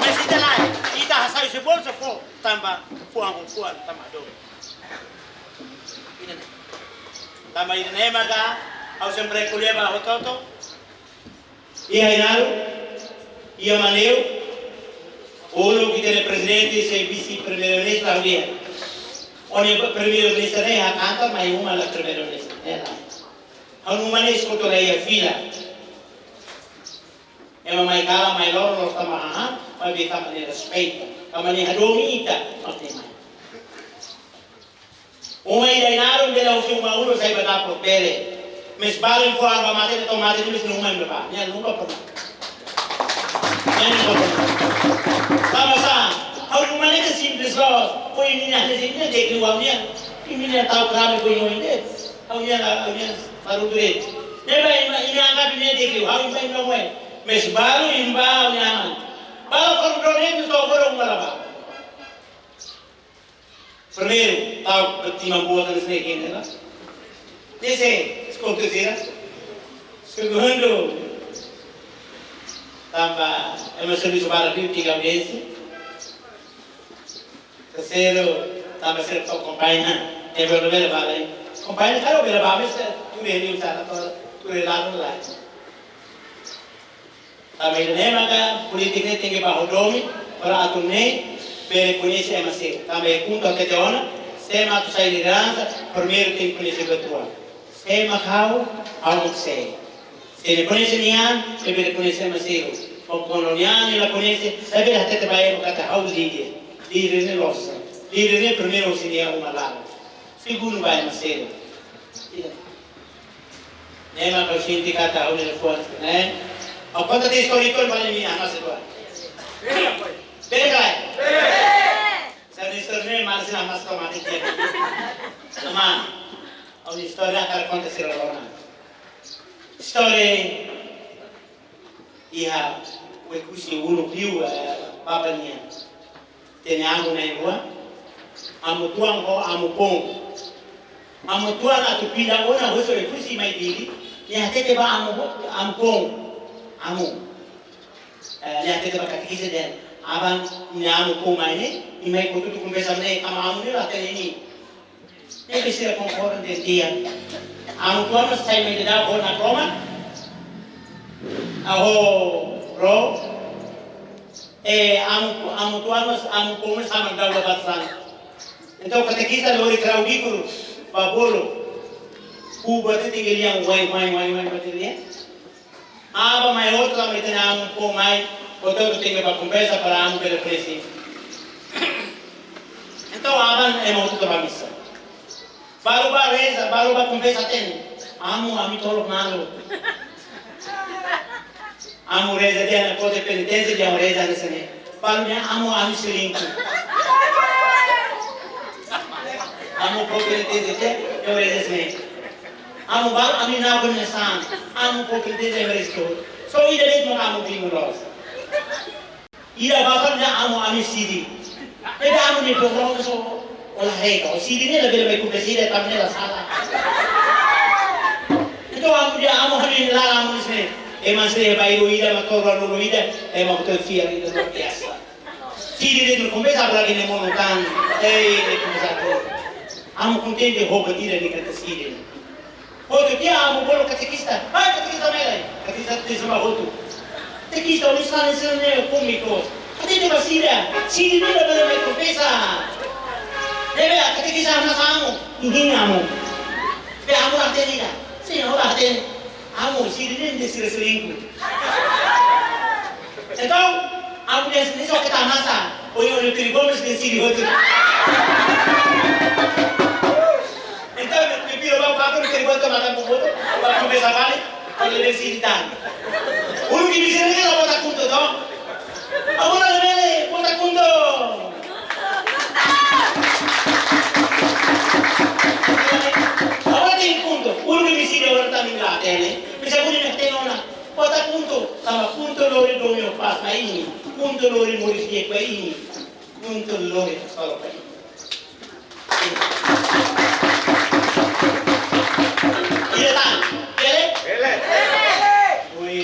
Maibé ita lae, ita hasai husi bolsu fó, tanba fuan, fuan, tanba dor. Ida-ne'e. Tanba ida-ne'e maka, ha'u sempre ko'alia ba hotu-hotu. Iha Ainaro, iha Maneu, uluk ita-nia prezidente, sei vise-primeiru-ministru, ha'u dehan. Ó-nia primeiru-ministru ne'e hakarak mai uma la primeiru-ministru, ne'e la. Ha'u-nia uma ne'e eskolta la iha fila. Ema mai kalan, mai loron, loos tanba hahán, maibé tanba nia respeita. Tanba nia hadomi ita, mak nia mai. Uma ida Ainaro bele husi uma uluk sai ba dapur bele. Maibé balu fó arma mate, to'o mate, maibé nia uma bele bá. Nia nunka pernah. Nia nunka pernah. Tanba sá, ha'u-nia uma ne'e simples loos. Foin nia, nia, nia, nia, nia, nia, nia, nia, tau krami foin nia, nia. Ha'u-nia, ha'u-nia, faru dure. Nia bá, nia, nia, nia, nia, nia, nia, ha'u-nia, nia, nia. Maibé balu, nia bá, nia. Balu, faru dure, nia, to'o agora uma la bá. Primeiru, tau, timan boot hanesan ne'e ne'e la. Ne'e sei, eskolta sira. Segundu, tanba, ema servisu barak liu tiga meses. Terseiru, tanba sira tau kompañia. Ema bele bá lai. Kompañia, karik bele bá, maibé, tuur liu sala, tuur ladu lai. Tanba ida-ne'e maka polítika ne'e tenke ba ho domin, para atu ne'e, bele koñese ema seluk. Tanba iha KHUNTO hatete ona, sé mak atu sai lideransa, primeiru tenke koñese buat rua. Sé mak ha'u, ha'u mak sé. Se nia koñese nia an, nia bele koñese ema seluk. Ou kuandu nia an nia la koñese, nia bele hatete ba ema katak ha'u líder. Líder ne'e loos. Líder ne'e primeiru husi nia uma laran. Segundu ba ema seluk. Ne'e mak ha'u sente katak ha'u-nia liafuan ne'e. Ha'u konta tiha istória ida ba imi, ah, mas agora. Bele ka lae? Ha'u-nia istória ne'e, mas sira mas toma tiha. Ama, ha'u-nia istória hakarak konta sira rona. Istória iha Oekusi uluk liu, eh, bapa nian. Tenke amu na'in-rua, amu tuan ho amu poun. Amu tuan atu pinda ona husi Oekusi mai Dili, nia hatete ba amu ho-, amu poun. Amu. Eh, nia hatete ba katekista dehan: Aban, nia amu poun mai ne'e, imi mai kotu tu kompresa ne'e, kama amu ne'e la hatene imi. Ne'ebé sira konkorda dehan di'ak. Amu tuan mós sai mai dadauk ho nakroman. Aho ro. Eh, amu, amu tuan mós, amu poun mós sama dadauk ba batasan. Entaun katekista lori krauk bikru ba bolu. Ku bati tinggi lian, wai, wai, wai, wai, bati lian. Aban mai hotu, aban mai tene amu poun mai, hotu-hotu tenke ba kompresa para amu bele presi. Entaun aban ema hotu toba misa. Balu ba reza, balu ba kompresa ten. Amu, ami tolok malu. Amu reza dehan, kote penitensia dehan reza hanesan ne'e. Balu dehan amu, ami selingkuh. Amu fó penitensia dehan, dehan reza hanesan ne'e. Amu balu, ami nakonu hanesan. Amu fó penitensia, ami reza. So ida de'it mak amu bingung loos. Ida balu dehan amu, ami siri. Ida amu nia programa so ola rega. O siri ne'e labele mai kompresa ida, tanba ne'e la sala. Entaun amu dehan amu, ami laran amu hanesan ne'e. Ema sira bairru ida, ema to'o rua lolo ida, ema hotu fiar ida luar biasa. Siri de'it kompresa, apalagi nia monu tan. Eh, nia kompresa tu. Amu kontente ho buat ida ne'e kata siri. Hotu tiha amu bolu katekista. Hai, katekista mai lai. Katekista te sama hotu. Katekista, o-nia sala hanesan ne'e kómiku. Hatete ba sira. Siri ne'e labele mai kompresa. Ne'ebé katekista hamnasa amu. Ihin amu. Be amu la hatene ida. Sin, ha'u la hatene. Amu, siri ne'e dehan sira selingkuh. Entaun, amu dehan sira ne'e só keta hamnasa. Ohin, ohin, Piri Gomes dehan siri hotu. Entaun, Piri Gomes ba, ba, Piri Gomes ba, ba, ba, ba, kompresa fali, fali dehan siri tan. Uluk imi sira ne'e la vota KHUNTO, to? Agora labele vota KHUNTO. Agora dehan KHUNTO. Uluk imi sira agora também la hatene. Bisa budi nak tengok nak. Vota KHUNTO, tanba KHUNTO lori domin ho pás ba imi, KHUNTO lori moris di'ak ba imi, KHUNTO lori hasoru ba imi. Ida tan, bele? Bele. Ui.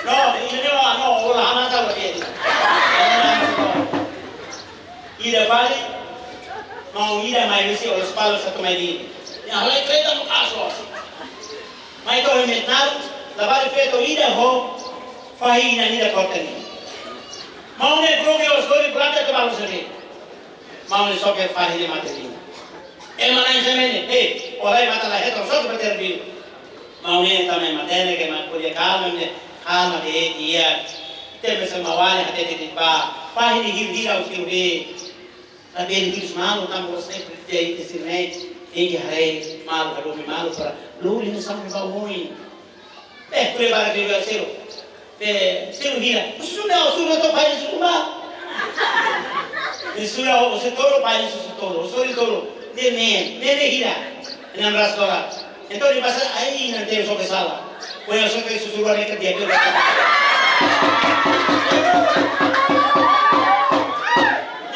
No, ida ne'e no, no, ola hana sa ba bele. Ida fali, maun ida mai husi Lospalos atu mai Dili. Nia halai kareta no kasos. Mai to'o iha Metnaru, labarik feto ida ho fahi inan ida korte nia. Maun ne'e grogi, o sori planta ke balu sori. Maun ne'e soke fahi ne'e mate tiha. Ema na'in sira ne'e, eh, orai mata la hetan, soke bater biu. Maun ne'e tama iha matenek, ema ko'alia kalma, ne'e kalma de'it, di'ak. Ita mesak maun ne'e hatete de'it ba, fahi ne'e hira-hira husi ne'e. Labele hirus malu, tanba sempre ita, ita sira ne'e tenke haree malu, hadomi malu para lori hanesan ne'e ba oin. Eh, ko'alia barak liu ba sira. Eh, sira hira. Husu ne'e, husu ne'e to'o fahi husu ba. Husu ne'e, husu tolu, fahi husu tolu. Husu ne'e tolu. Ne'e, ne'e, ne'e, ne'e hira. Enam ratus dolar. Entaun, nia basa, ai, nanti soke sala. Ohin soke susur warna ikan dia tu.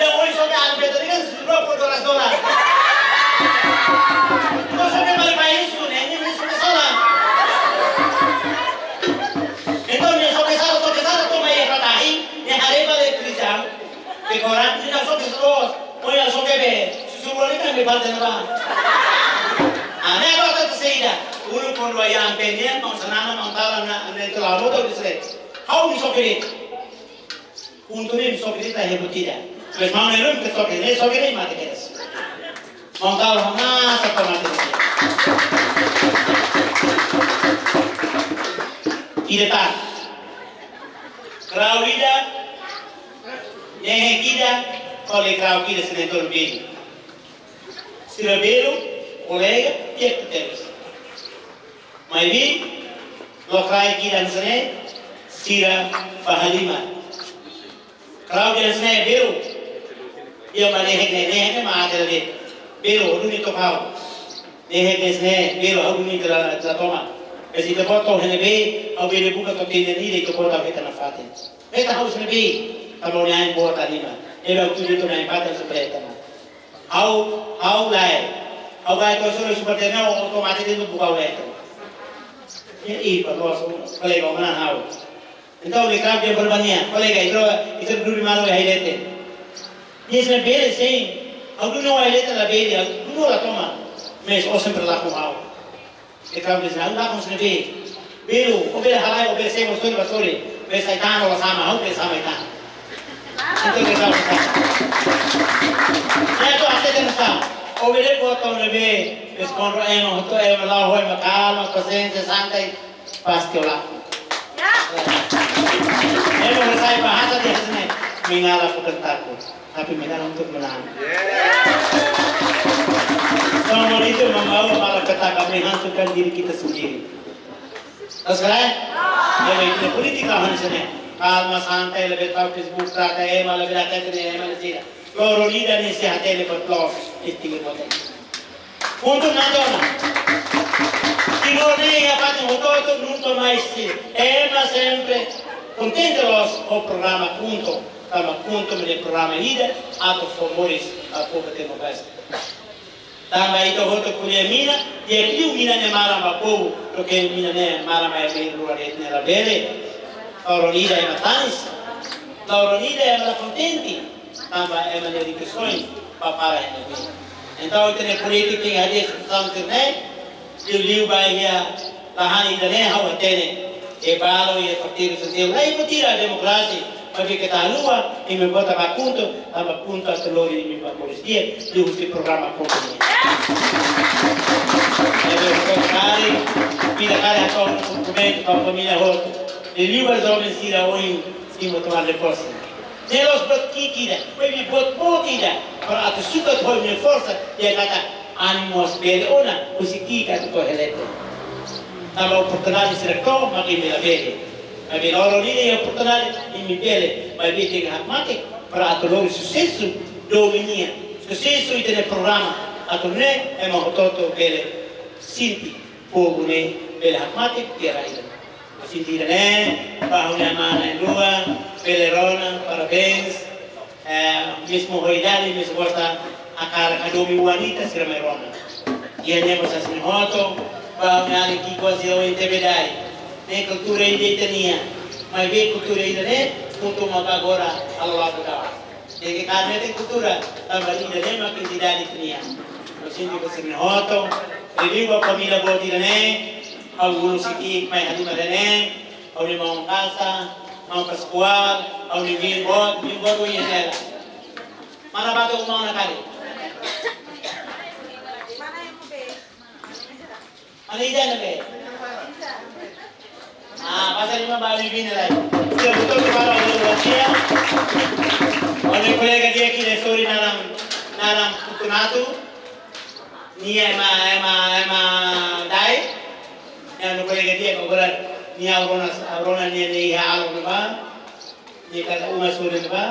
Ya, ohin soke anu betul ikan susur dua puluh dolar, dolar. Entaun, soke balik país tu, ne'e, ne'e, ne'e soke sala. Entaun, nia soke sala, soke sala, toma iha fatahi, nia haree ba iha prizaun. Ke koran, nia soke terus. Ohin soke be, susur warna ikan be parte na ba. Ah, ne'e agora ita sei ida. Uluk kuandu ayah ampe nian, maun Xanana, maun Tala, na, na, itu lah, motor di sini. Ha'u imi soke de'it. KHUNTO ne'e imi soke de'it, la hebat ida. Mas maun ne'e ruma ke soke, ne'e soke ne'e mate kedas. Maun tahu hamnasa to'o mate kedas. Ida tan. Kraik ida, ne'e ida, kole kraik ida sira ne'e to'o belu. Sira belu, kolega, di'ak tebes. Maibé, lokraik ida hanesan ne'e, sira ba halimar. Kraik ida hanesan ne'e belu, iha mak ne'e, ne'e, ne'e, ne'e mak ada de'it. Belu, ha'u duni to'o ha'u. Ne'e hanesan ne'e, belu, ha'u duni to'o la, la toman. Mas ita-boot iha ne'ebé, ha'u bele buka to'o tinan ida, ita-boot ha'u hetan nafatin. Hetan ha'u hanesan ne'ebé, tanba ha'u-nia ain boot halimar. Ne'ebé ha'u tudu to'o ha'u-nia ain boot halimar. Ha'u, ha'u lae. Ha'u bá to'o sura super tene, ha'u to'o mate de'it buka ha'u leten. Ne'e, i, pa luas, kolega, mana ha'u. Entaun, ne'e kraik ida para ba nia. Kolega, ita, ita duri malu iha leten. Nia hanesan ne'e bele, sin. Ha'u duni iha leten labele, ha'u duni la toman. Mas, ó sempre lakon ha'u. Ne'e kraik ida hanesan ne'e, ha'u lakon hanesan ne'ebé. Belu, ó bele halai, ó bele semo, sori ba sori. Bele sai tan, ó la sama, ha'u bele sama tan. Entaun, ne'e kraik ida hanesan ne'e. Ne'e atu ate hanesan ne'e. Ó bele buat tau ne'ebé, bele kontra ema, hotu ema, la'o ho ema, kalma, pasiénsia, santai, pasti ó lakon. Ema bele sai ba hata de'it hanesan ne'e. Mingala bukan takut. Tapi mereka untuk menang. Semua itu membawa malapetaka, menghancurkan diri kita sendiri. Terus kan? Ya, baik, ya, politik lah hanesan ne'e. Kalma, santai, lebih tahu Facebook, trata ema, lebih rata itu ema, lebih tidak. Loro ida ne'e sei hatene ba plus, istilah boten. Punto nada ona. Timor ne'e iha fatin hotu-hotu nunka mais sei. Ema sempre kontente loos ho programa KHUNTO. Tanba KHUNTO mak ne'e programa ida atu fó moris ba povu Timor-Leste. Tanba ita hotu ko'alia mina, di'ak liu mina ne'e maran ba povu, loke mina ne'e maran ba ema rua de'it ne'e labele. Loro ida ema tanis. Loro ida ema la kontente. Tanba ema nia rikusoin ba para ema ne'ebé. Entaun, ita-nia polítika iha situasaun sira-ne'e, liuliu ba iha lahan ida-ne'e ha'u hatene. E balu iha partidu sosiál, la iha partidu demokrasi, maibé keta haluha, imi vota ba KHUNTO, tanba KHUNTO atu lori imi ba moris di'ak, liuhusi programa KHUNTO nian. Ebe kota kari, pida kari hato'o kompromisu, ba família hotu. Liuliu ba joven sira ohin simu tomada de pose. Ne'e la'ós buat ki'ik ida, maibé buat boot ida, para atu sukat ho imi-nia forsa, iha katak ami mós bele ona, husi ki'ik atu to'o iha leten. Tanba oportunidade sira to'o, mak imi labele. Maibé loro ida iha oportunidade, imi bele, maibé tenke hakmatek, para atu lori susesu domin nian. Susesu ita-nia programa, atu nune'e, ema hotu-hotu bele sente, povu ne'e bele hakmatek tiha rai ida. Ha'u sente ida-ne'e, ba ha'u-nia amá na'in-rua, bele rona, parabéns. Eh, mezmu ho idade, mezmu gosta hakarak hadomi oan ita, sira mai rona. Iha ne'e mós hanesan ne'e hotu, ba ha'u-nia alin ki'ik sira ohin tebes idade. Ne'e kultura ida ita-nian. Maibé kultura ida-ne'e, kultura mak agora, halo la'o ba dalan. Tenke kaer metin kultura, tanba ida-ne'e mak identidade ita-nian. Ha'u sente hanesan ne'e hotu, liuliu ba família boot ida-ne'e, ha'u uluk husi ki'ik mai halimar ne'e, ha'u-nia maun Kasa, maun Pascoal, ha'u-nia maun boot, maun boot ohin hela. Mana batu maun nakali? Mana ida ne'ebé? Ah, pasa lima ba ami-nia lae. Sira hotu-hotu para ha'u-nia kolega. Ha'u-nia kolega di'ak ida sorin naran, naran Fortunato. Nia ema, ema, ema Dai. Nia ha'u-nia kolega di'ak agora. Nia agora, agora nia, nia iha alun ba. Nia kata uma sorin ba.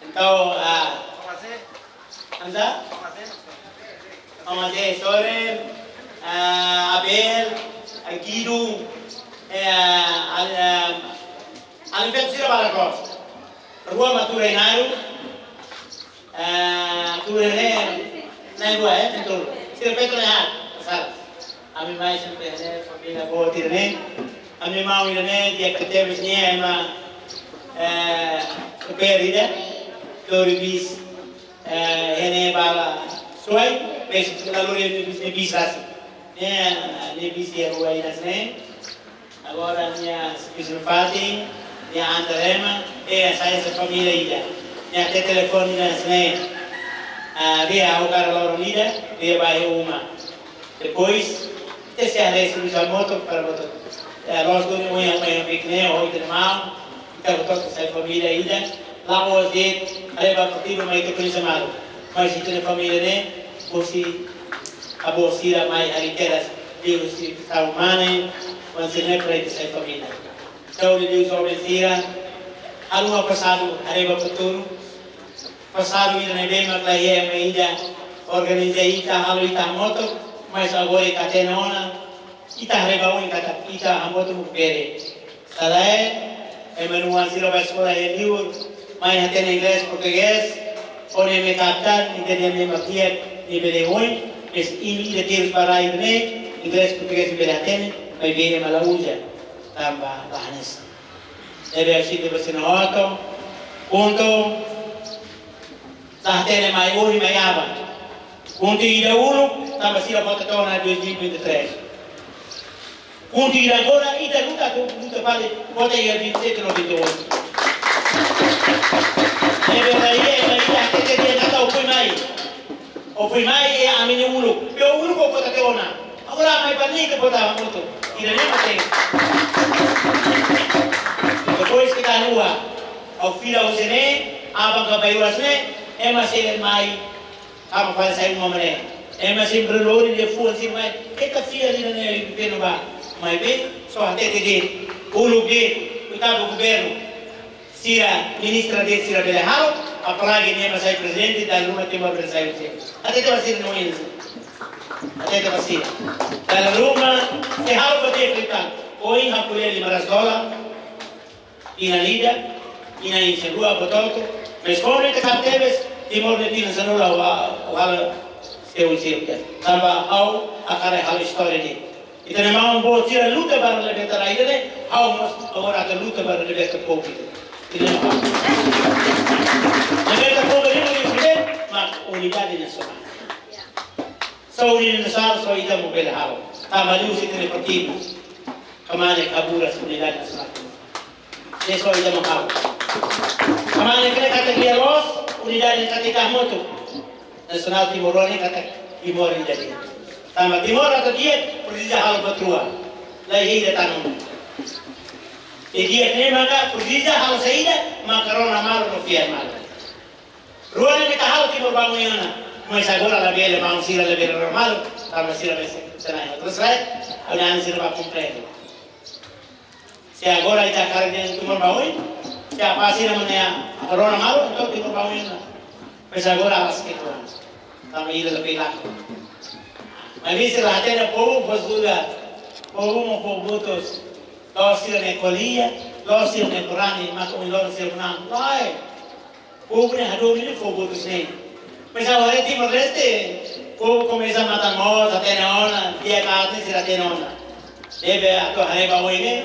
Entaun, ah, Hamza? Maun José, sorin, ah, Abel, ah, Guido, eh, ah, al-, ah, alin feto sira barak loos. Rua mak tuur iha Ainaro, ah, tuur iha ne'e, na'in-rua, eh, feto. Sira feto ne'e, ah, salah. Ami mai sempre ne'e, família boot ida-ne'e. Ami maun ida-ne'e, di'ak tebes nia, ema, eh, super ida, lori bis, eh, iha ne'e bala suai, mas la lori ne'e bis, ne'e bis rasik. Ne'e, ne'e bis iha rua ida hanesan ne'e. Agora nia servisu iha fatin, nia antar ema, eh, sai hanesan família ida. Nia hatete telefone ida hanesan ne'e: Ah, Ria, ha'u hakarak loron ida, Ria bá iha uma. Depois, ita sei haree servisu hamutuk para boot. Eh, loos duni ohin ha'u mai iha biik ne'e, ho ita-nia maun, ita hotu-hotu sai família ida. La'ós de'it, haree ba partidu, maibé ita koñese malu. Mas ita-nia família ne'e, husi avó sira mai harii kedas, liuhusi tau mane, wan sira-ne'e para ita sai família. Entaun, liuliu joven sira, haruka pasadu, haree ba futuru. Pasadu ida ne'ebé mak la iha ema ida organiza ita, halo ita hamutuk, mas agora ita hatene ona, ita haree ba oin katak ita hamutuk mak bele. Selae, ema nia oan sira bá eskola iha liur, mai hatene inglés, portugés, ó-nia ema kapten, ita-nia ema kiak, nia bele oin, mas imi ida terus ba rai ne'e, inglés, portugés, bele hatene, maibé ema la uza, tanba la hanesan. Ne'ebé ha'u sente ba sira hotu, KHUNTO, la hatene mai ohin mai aban. KHUNTO ida uluk, tanba sira vota tiha ona dois mil e vinte e três. KHUNTO ida agora, ita luta, luta fali, vota iha vinte e sete, noventa e oito. Ne'ebé la iha, la iha, hatete de'it katak ó foin mai. Ó foin mai, e ami-nia uluk. Be ó uluk ó vota tiha ona. Agora mai fali ita vota hamutuk. Ida-ne'e mak tenke. Depois ke ita rua, ó fila husi ne'e, aban ka bai oras ne'e, ema sei mai, tama fali sai uma mane. Ema sei brilori de fuan sei mai. Ita fiar ida-ne'e, ita-nia ba. Maibé, só hatete de'it, uluk de'it, oitavu governu. Sira, ministra de'it sira bele halo, apalagi nia mak sai prezidente, dala ruma Timor bele sai husi. Hatete ba sira no insi. Hatete ba sira. Dala ruma, se halo ba dia kita. Ohin ha'u ko'alia lima ratus dolar. Tinan ida, tinan ida rua, bototo. Mas kuandu ita kaer tebes, Timor ne'e tinan sanulu, wa, wa, halo seu seu ke. Tanba ha'u hakarak halo istória de'it. Ita-nia maun boot sira luta para liberta rai ida-ne'e, ha'u mós agora atu luta para liberta povu ida. Ita-nia maun. Liberta povu ida-ne'e, mak unidade nasionál. Só unidade nasionál, só ita mak bele halo. Tanba liuhusi ita-nia partidu. Kmane kaburas unidade nasionál. Ne'e só ita mak halo. Kmane kre katak lia loos, unidade katak ita hamutuk. Nasionál Timor-Leste katak Timor ida de'it. Tanba Timor atu di'ak presiza halo buat rua. La iha ida tan ona. I di'ak ne'e maka presiza halo saida, maka rona malu no fiar malu. Rua ne'e mak ita halo Timor ba oin ona. Mas agora labele, maun sira labele rona malu, tanba sira bele sai. Terus, right? Ada sira ba komprende. Se agora ita hakarak dehan Timor ba oin, se apá sira mak ne'e rona malu, entaun Timor ba oin ona. Mas agora awas ke tuan. Tanba ida la pela. Mas bisa la hatene povu, povu juga. Povu mak povu boot. Loos sira-nia ko'alia, loos sira-nia berani, maka ohin loron sira menang. Lae. Povu ne'e hadomi ne'e fogo tu sini. Mas agora Timor-Leste, povu komesa matan moos, hatene ona, di'ak ka aat ne'e sira hatene ona. Ne'ebé atu haree ba oin ne'e,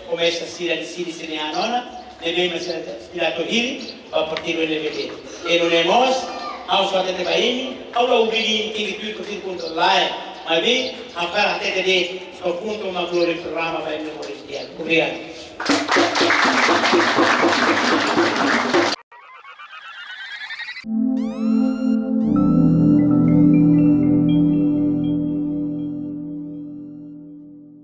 komesa sira deside sira-nia an ona, ne'ebé mak sira, sira atu hili, ba partidu N P D. I nune'e mós, ha'u só hatete ba imi, ha'u la obriga imi tenke tuir partidu KHUNTO, lae. Maibé, ha'u hakarak hatete de'it, só KHUNTO mak lori programa ba imi moris di'ak. Obrigadu.